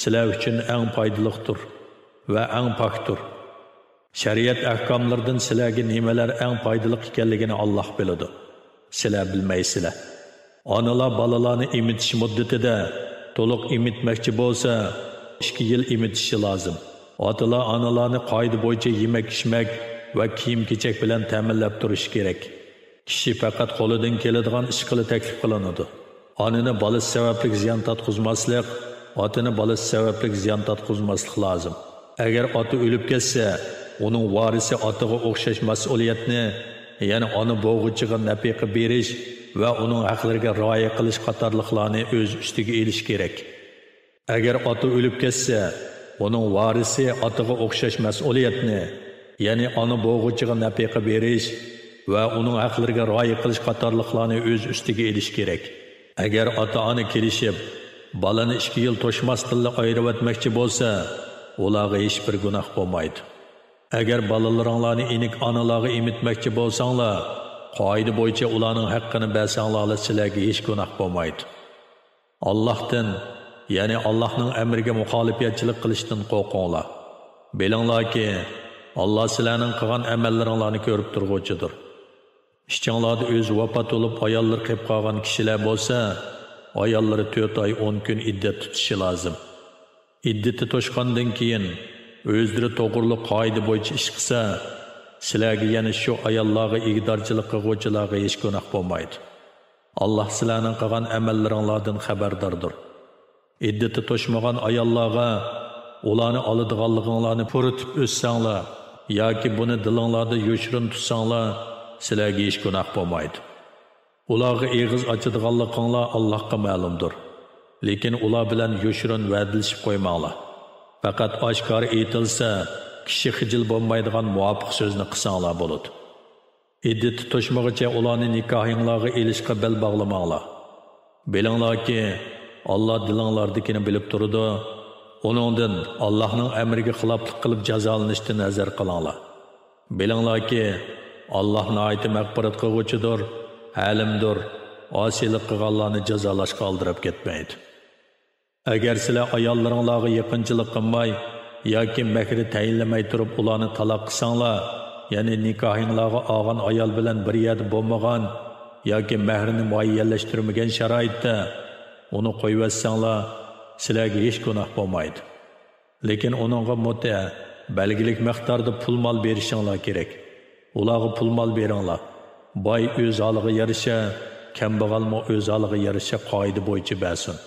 سىلەر ئۈچۈن ئەڭ پايدىلىقتۇر ۋە ئەڭ پاكتۇر. شەرىئەت ئەھكاملىرىدىن سىلەرگە نېمىلەر ئەڭ پايدىلىق ئىكەنلىكىنى ئاللاھ بىلىدۇ. سىلەر بىلمەيسىلەر. ئانىلار بالىلارنى ئېمىتىش مۇددىتىدە تولۇق ئېمىتمەكچى بولسا، ئىككى يىل ئېمىتىشى لازىم. ئاتىلار ئانىلارنى قائىدە بويىچە يېمەك-ئىچمەك ۋە كىيىم-كېچەك بىلەن تەمىنلەپ تۇرۇشى كېرەك. كىشى پەقەت قولىدىن كېلىدىغان ئىش قىلى تەكلىپ قىلىنىدۇ. ئانىنى بالىسى سەۋەبلىك زىيان تارتقۇزماسلىق، ئاتىنى بالىسى سەۋەبلىك زىيان تارتقۇزماسلىق لازىم. ئەگەر ئاتا ئۆلۈپ كەتسە، ئۇنىڭ ۋارىسى ئاتىغا ئوخشاش مەسئۇلىيەتنى، يەنى ئانا بوغۇچىغا نەپىقە بېرىش ۋە ئۇنىڭ ھەقلىرىگە رىئايە قىلىش قاتارلىقلارنى ئۆز ئۈستىگە ئېلىشى كېرەك. ئەگەر ئاتا ئۆلۈپ كەتسە، ئۇنىڭ ۋارىسى ئاتىغا ئوخشاش مەسئۇلىيەتنى، يەنى ئانا بوغۇچىغا نەپىقە بېرىش ۋە ئۇنىڭ ھەقلىرىگە رىئايە قىلىش قاتارلىقلارنى ئۆز ئۈستىگە ئېلىشى كېرەك. ئەگەر ئاتا-ئانا كېلىشىپ، بالىنى ئىككى يىل توشماستىنلا ئايرىۋەتمەكچى بولسا، ئۇلارغا ھېچبىر گۇناھ بولمايدۇ. ئەگەر بالىلىرىڭلارنى ئېنىك ئانىلارغا ئېمىتمەكچى بولساڭلار، قائىدە بويىچە ئۇلارنىڭ ھەققىنى بەرسەڭلارلا سىلەرگە ھېچ گۇناھ بولمايدۇ. ئاللاھتىن، يەنى ئاللاھنىڭ ئەمرىگە مۇخالىپەتچىلىك قىلىشتىن قورقۇڭلار. بىلىڭلاركى، ئاللاھ سىلەرنىڭ قىلغان ئەمەللىرىڭلارنى كۆرۈپ تۇرغۇچىدۇر. ئىچىڭلاردا ئۆزى ۋاپات بولۇپ ئاياللىرى قېلىپ قالغان كىشىلەر بولسا، ئاياللىرى تۆت ئاي ئون كۈن ئىددەت تۇتۇشى لازىم. ئىددىتى توشقاندىن كېيىن، ئۆزلىرى توغرۇلۇق قائىدە بويىچە ئىش قىلسا، سىلەرگە، يەنى شۇ ئاياللارغا ئىگىدارچىلىق قىلغۇچىلارغا ھېچ گۇناھ بولمايدۇ. ئاللاھ سىلەرنىڭ قىلغان ئەمەللىرىڭلاردىن خەۋەرداردۇر. ئىددىتى توشمىغان ئاياللارغا ئۇلارنى ئالىدىغانلىقىڭلارنى پۇرىتىپ ئۆتسەڭلار ياكى بۇنى دىلىڭلاردا يوشۇرۇن تۇتساڭلار، سىلەرگە ھېچ گۇناھ بولمايدۇ. ئۇلارغا ئېغىز ئاچىدىغانلىقىڭلار ئاللاھقا مەلۇمدۇر. لېكىن ئۇلار بىلەن يوشۇرۇن ۋەدىلىشىپ قويماڭلار. پەقەت ئاشكارا ئېيتىلسا، كىشى خىجىل بولمايدىغان مۇۋاپىق سۆزنى قىلساڭلار بولىدۇ. ئىددىتى توشمىغىچە ئۇلارنى نىكاھىڭلارغا ئېلىشقا بەل باغلىماڭلار. بىلىڭلاركى، ئاللاھ دىلىڭلاردىكىنى بىلىپ تۇرىدۇ. ئۇنىڭدىن، ئاللاھنىڭ ئەمرىگە خىلاپلىق قىلىپ جازالىنىشتىن ھەزەر قىلىڭلار. بىلىڭلاركى، ئاللاھ ناھايىتى مەغپىرەت قىلغۇچىدۇر، ھەلىمدۇر، ئاسىيلىق قىلغانلارنى جازالاشقا ئالدىراپ كەتمەيدۇ. ئەگەر سىلەر ئاياللىرىڭلارغا يېقىنچىلىق قىلماي ياكى مەھرى تەيىنلىمەي تۇرۇپ ئۇلارنى تالاق قىلساڭلار، يەنى نىكاھىڭلارغا ئالغان ئايال بىلەن بىر يەردە بولمىغان ياكى مەھرىنى مۇئەييەنلەشتۈرمىگەن شارائىتتا ئۇنى قويۇۋەتسەڭلار، سىلەرگە ھېچ گۇناھ بولمايدۇ. لېكىن ئۇنىڭغا مۇتئە، بەلگىلىك مىقداردا پۇل مال بېرىشىڭلار كېرەك. ئۇلارغا پۇل مال بېرىڭلار. باي ئۆز ھالىغا يارىشا، كەمبەغەلمۇ ئۆز ھالىغا يارىشا قائىدە بويىچە بەرسۇن.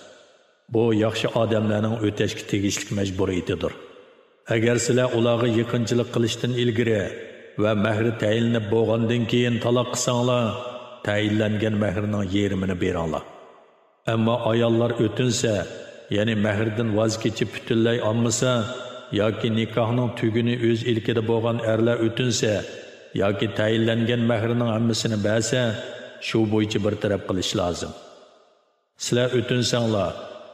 بۇ ياخشى ئادەملەرنىڭ ئۆتەشكە تېگىشلىك مەجبۇرىيىتىدۇر. ئەگەر سىلەر ئۇلارغا يېقىنچىلىق قىلىشتىن ئىلگىرى ۋە مەھرى تەيىنلىنىپ بولغاندىن كېيىن تالاق قىلساڭلار، تەيىنلەنگەن مەھرىنىڭ يېرىمىنى بېرىڭلار. ئەمما ئاياللار ئۆتۈنسە، يەنى مەھردىن ۋاز كېچىپ پۈتۈنلەي ئالمىسا ياكى نىكاھنىڭ تۈگۈنى ئۆز ئىلكىدە بولغان ئەرلەر ئۆتۈنسە ياكى تەيىنلەنگەن مەھرىنىڭ ھەممىسىنى بەرسە، شۇ بويىچە بىر تەرەپ قىلىش لازىم. سىلەر ئۆتۈنسەڭلار،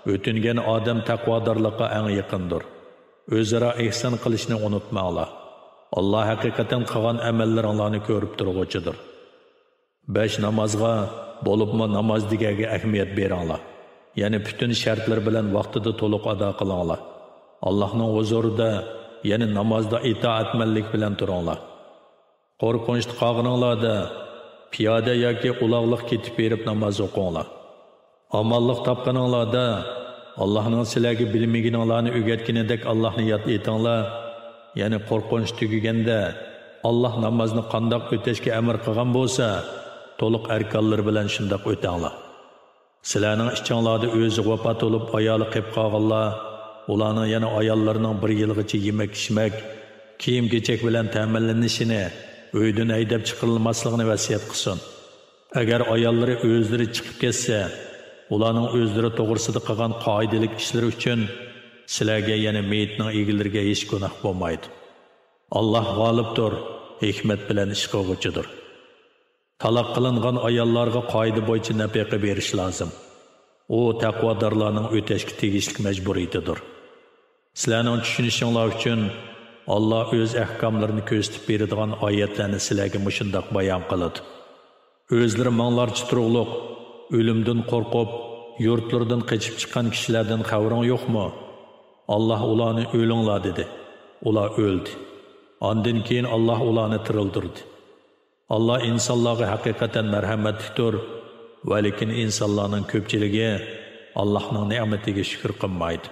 ئۆتۈنگەن ئادەم تەقۋادارلىققا ئەڭ يېقىندۇر. ئۆزئارا ئېھسان قىلىشنى ئۇنتۇماڭلار. ئاللا ھەقىقەتەن قىلغان ئەمەللىرىڭلارنى كۆرۈپ تۇرغۇچىدۇر. بەش نامازغا، بولۇپمۇ ناماز دېگەنگە ئەھمىيەت بېرىڭلار. يەنى پۈتۈن شەرتلىرى بىلەن ۋاقتىدا تولۇق ئادا قىلىڭلار. ئاللاھنىڭ ھۇزۇرىدا، يەنى نامازدا ئىتائەتمەنلىك بىلەن تۇرۇڭلار. قورقۇنچتا قالغىنىڭلاردا، پىيادە ياكى ئۇلاغلىق كېتىپ بېرىپ ناماز ئوقۇڭلار. ئامانلىق تاپقىنىڭلاردا، ئاللاھنىڭ سىلەرگە بىلمىگىنىڭلارنى ئۆگەتكىنىدەك ئاللاھنى ياد ئېتىڭلار. يەنى قورقۇنچ تۈگىگەندە، ئاللاھ نامازنى قانداق ئۆتەشكە ئەمر قىلغان بولسا، تولۇق ئەركانلىرى بىلەن شۇنداق ئۆتەڭلار. سىلەرنىڭ ئىچىڭلاردا ئۆزىگە ۋاپا تولۇپ ئايالى قېپ قالغانلار، ئۇلارنىڭ يەنە ئاياللىرىنىڭ بىر يىلغىچە يېمەك-ئىچمەك، كىيىم-كېچەك بىلەن تەمىنلىنىشىنى، ئۆيدىن ھەيدەپ چىقىرىلماسلىقىنى ۋەسىيەت قىلسۇن. ئەگەر ئاياللىرى ئۆزلىرى چىقىپ كەتسە، ئۇلارنىڭ ئۆزلىرى توغرىسىدا قىلغان قائىدىلىك ئىشلىرى ئۈچۈن سىلەرگە، يەنى مېيىتنىڭ ئىگىلىرىگە ھېچ گۇناھ بولمايدۇ. ئاللاھ غالىبتۇر، ھېكمەت بىلەن ئىش قىلغۇچىدۇر. تالاق قىلىنغان ئاياللارغا قائىدە بويىچە نەپىقە بېرىش لازىم. ئۇ تەقۋادارلارنىڭ ئۆتەشكە تېگىشلىك مەجبۇرىيىتىدۇر. سىلەرنىڭ چۈشىنىشىڭلار ئۈچۈن، ئاللاھ ئۆز ئەھكاملىرىنى كۆرسىتىپ بېرىدىغان ئايەتلەرنى سىلەرگە مۇشۇنداق بايان قىلىدۇ. ئۆزلىرى مىڭلارچە تۇرۇقلۇق، ئۆلۈمدىن قورقۇپ، يۇرتلىرىدىن قېچىپ چىققان كىشىلەردىن خەۋىرىڭ يوقمۇ؟ ئاللاھ ئۇلارنى ئۆلۈڭلار دېدى. ئۇلار ئۆلدى. ئاندىن كېيىن ئاللاھ ئۇلارنى تىرىلدۈردى. ئاللاھ ئىنسانلارغا ھەقىقەتەن مەرھەمەتلىكتۇر، ۋەلىكىن ئىنسانلارنىڭ كۆپچىلىكى ئاللاھنىڭ نېمىتىگە شۈكۈر قىلمايدۇ.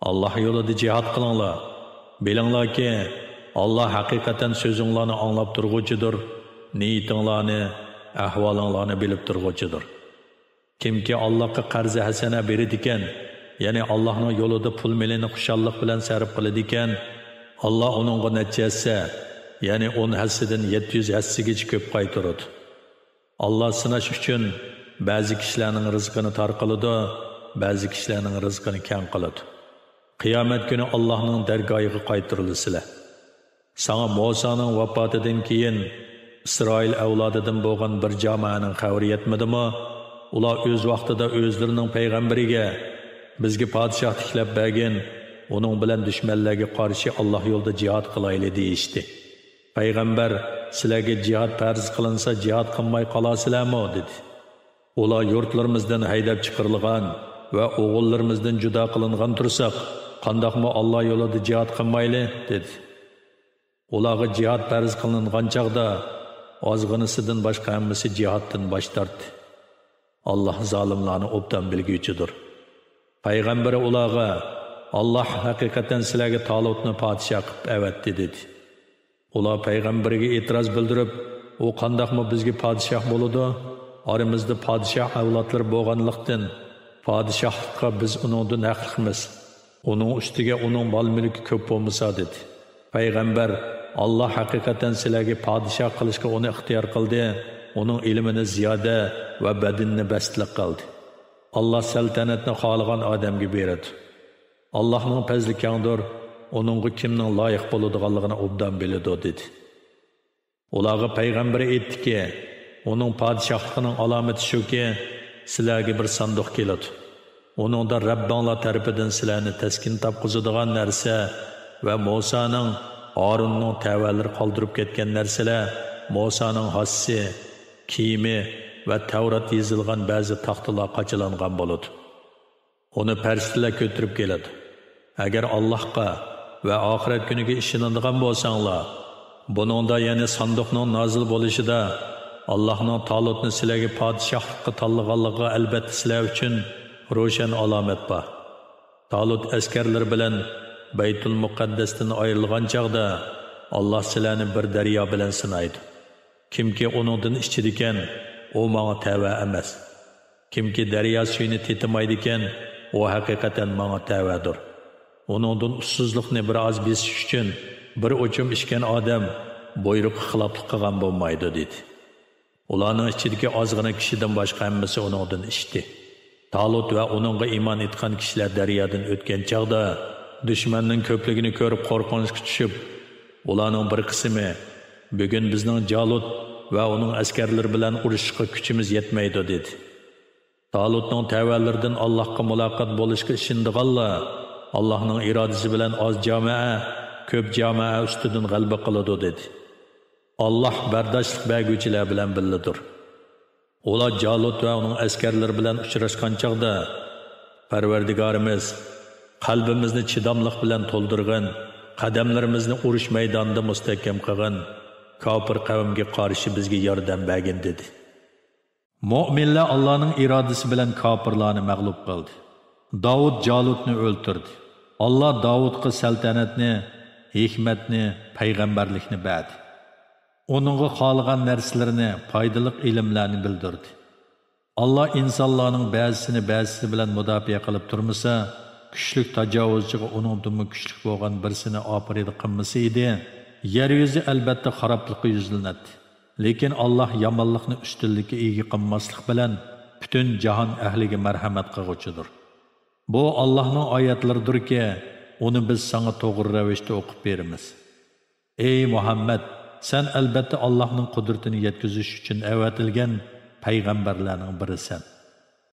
ئاللاھ يولىدا جىھاد قىلىڭلار. بىلىڭلاركى، ئاللاھ ھەقىقەتەن سۆزۈڭلارنى ئاڭلاپ تۇرغۇچىدۇر، نىيىتىڭلارنى، ئەھۋالىڭلارنى بىلىپ تۇرغۇچىدۇر. كىمكى ئاللاھقا قەرزى ھەسەنە بېرىدىكەن، يەنى ئاللاھنىڭ يولىدا پۇل مېلىنى خۇشاللىق بىلەن سەرپ قىلىدىكەن، ئاللاھ ئۇنىڭغا نەچچە ھەسسە، يەنى ئون ھەسسىدىن يەتتە يۈز ھەسسىگىچە كۆپ قايتۇرىدۇ. ئاللاھ سىناش ئۈچۈن بەزى كىشىلەرنىڭ رىزقىنى تار قىلىدۇ، بەزى كىشىلەرنىڭ رىزقىنى كەڭ قىلىدۇ. قىيامەت كۈنى ئاللاھنىڭ دەرگاھىغا قايتۇرۇلىسىلەر. ساڭا مۇسانىڭ ۋاپاتىدىن كېيىن ئىسرائىل ئەۋلادىدىن بولغان بىر جامائەنىڭ خەۋىرى يەتمىدىمۇ؟ ئۇلار ئۆز ۋاقتىدا ئۆزلىرىنىڭ پەيغەمبىرىگە، بىزگە پادىشاھ تىكلەپ بەرگىن، ئۇنىڭ بىلەن دۈشمەنلەرگە قارشى ئاللاھ يولىدا جىھاد قىلايلى، دېيىشتى. پەيغەمبەر، سىلەرگە جىھاد پەرز قىلىنسا جىھاد قىلماي قالارسىلەرمۇ؟ دېدى. ئۇلار يۇرتلىرىمىزدىن ھەيدەپ چىقىرىلغان ۋە ئوغۇللىرىمىزدىن جۇدا قىلىنغان تۇرساق، قانداقمۇ ئاللاھ يولىدا جىھاد قىلمايلى؟ دېدى. ئۇلارغا جىھاد پەرز قىلىنغان چاغدا، ئازغىنىسىدىن باشقا ھەممىسى جىھادتىن باش تارتتى. ئاللاھ زالىملارنى ئوبدان بىلگۈچىدۇر. پەيغەمبىرى ئۇلارغا، ئاللاھ ھەقىقەتەن سىلەرگە تالۇتنى پادىشاھ قىلىپ ئەۋەتتى، دېدى. ئۇلار پەيغەمبىرىگە ئېتىراز بىلدۈرۈپ، ئۇ قانداقمۇ بىزگە پادىشاھ بولىدۇ؟ ئارىمىزدا پادىشاھ ئەۋلادلىرى بولغانلىقتىن، پادىشاھلىققا بىز ئۇنىڭدىن ھەقلىقمىز. ئۇنىڭ ئۈستىگە ئۇنىڭ مال-مۈلكى كۆپ بولمىسا، دېدى. پەيغەمبەر، ئاللاھ ھەقىقەتەن سىلەرگە پادىشاھ قىلىشقا ئۇنى ئىختىيار قىلدى، ئۇنىڭ ئىلمىنى زىيادە ۋە بەدىنىنى بەستلىك قىلدى. ئاللاھ سەلتەنەتنى خالىغان ئادەمگە بېرىدۇ. ئاللاھنىڭ پەزلى كەڭدۇر، ئۇنىڭغا كىمنىڭ لايىق بولىدىغانلىقىنى ئوبدان بىلىدۇ، دېدى. ئۇلارغا پەيغەمبىرى ئېيتتىكى، ئۇنىڭ پادىشاھلىقىنىڭ ئالامىتى شۇكى، سىلەرگە بىر ساندۇق كېلىدۇ. ئۇنىڭدا رەببىڭلار تەرىپىدىن سىلەرنى تەسكىن تاپقۇزىدىغان نەرسە ۋە مۇسانىڭ، ھارۇننىڭ تەۋەلىرى قالدۇرۇپ كەتكەن نەرسىلەر، مۇسانىڭ ھاسىسى، كىيىمى ۋە تەۋرات يېزىلغان بەزى تاختىلار قاچىلانغان بولىدۇ. ئۇنى پەرىشتىلەر كۆتۈرۈپ كېلىدۇ. ئەگەر ئاللاھقا ۋە ئاخىرەت كۈنىگە ئىشىنىدىغان بولساڭلار، بۇنىڭدا، يەنى ساندۇقنىڭ نازىل بولۇشىدا، ئاللاھنىڭ تالۇتنى سىلەرگە پادىشاھلىققا تاللىغانلىقىغا ئەلبەتتە سىلەر ئۈچۈن روشەن ئالامەت بار. تالۇت ئەسكەرلىرى بىلەن بەيتۇل مۇقەددەستىن ئايرىلغان چاغدا، ئاللاھ سىلەرنى بىر دەريا بىلەن سىنايدۇ. كىمكى ئۇنىڭدىن ئىچىدىكەن، ئۇ ماڭا تەۋە ئەمەس. كىمكى دەريا سۈيىنى تېتىمايدىكەن، ئۇ ھەقىقەتەن ماڭا تەۋەدۇر. ئۇنىڭدىن ئۇسسۇزلۇقنى بىر ئاز بېسىش ئۈچۈن بىر ئوچۇم ئىچكەن ئادەم بۇيرۇققا خىلاپلىق قىلغان بولمايدۇ» دېدى. ئۇلارنىڭ ئىچىدىكى ئازغىنە كىشىدىن باشقا ھەممىسى ئۇنىڭدىن ئىچتى. تالۇت ۋە ئۇنىڭغا ئىمان ئېيتقان كىشىلەر دەريادىن ئۆتكەن چاغدا، دۈشمەننىڭ كۆپلۈكىنى كۆرۈپ قورقۇنچقا چۈشۈپ، ئۇلارنىڭ بىر قىسمى، «بۈگۈن بىزنىڭ جالۇت ۋە ئۇنىڭ ئەسكەرلىرى بىلەن ئۇرۇشۇشقا كۈچىمىز يەتمەيدۇ» دېدى. تالۇتنىڭ تەۋەلىرىدىن ئاللاھقا مۇلاقات بولۇشقا ئىشىنىدىغانلار ئاللاھنىڭ ئىرادىسى بىلەن ئاز جامائە كۆپ جامائە ئۈستىدىن غەلىبە قىلىدۇ دېدى. ئاللاھ بەرداشلىق بەرگۈچىلەر بىلەن بىللىدۇر. ئۇلار جالۇت ۋە ئۇنىڭ ئەسكەرلىرى بىلەن ئۇچراشقان چاغدا، پەرۋەردىگارىمىز، قەلبىمىزنى چىداملىق بىلەن تولدۇرغىن، قەدەملىرىمىزنى ئۇرۇش مەيدانىدا مۇستەھكەم قىلغىن، كاپىر قەۋمگە قارشى بىزگە ياردەم بەرگىن دېدى. مۆمىنلەر ئاللانىڭ ئىرادىسى بىلەن كاپىرلارنى مەغلۇپ قىلدى. داۋۇت جالۇتنى ئۆلتۈردى. ئاللا داۋۇتقا سەلتەنەتنى، ھېكمەتنى، پەيغەمبەرلىكنى بەردى. ئۇنىڭغا خالىغان نەرسىلىرىنى، پايدىلىق ئىلىملەرنى بىلدۈردى. ئاللا ئىنسانلارنىڭ بەزىسىنى بەزىسى بىلەن مۇداپىئە قىلىپ تۇرمىسا، كۈچلۈك تاجاۋۇزچىغا ئۇنىڭدىنمۇ كۈچلۈك بولغان بىرسىنى ئاپىرىدە قىلمىسا ئىدى، يەر يۈزى ئەلبەتتە خارابلىققا يۈزلىنەتتى. لېكىن ئاللا يامانلىقنى ئۈستۈنلۈككە ئىگە قىلماسلىق بىلەن پۈتۈن جاھان ئەھلىگە مەرھەمەت قىلغۇچىدۇر. بۇ ئاللانىڭ ئايەتلىرىدۇركى، ئۇنى بىز ساڭا توغرا رەۋىشتە ئوقۇپ بېرىمىز. ئەي مۇھەممەد، سەن ئەلبەتتە ئاللانىڭ قۇدرىتىنى يەتكۈزۈش ئۈچۈن ئەۋەتىلگەن پەيغەمبەرلەرنىڭ بىرىسەن.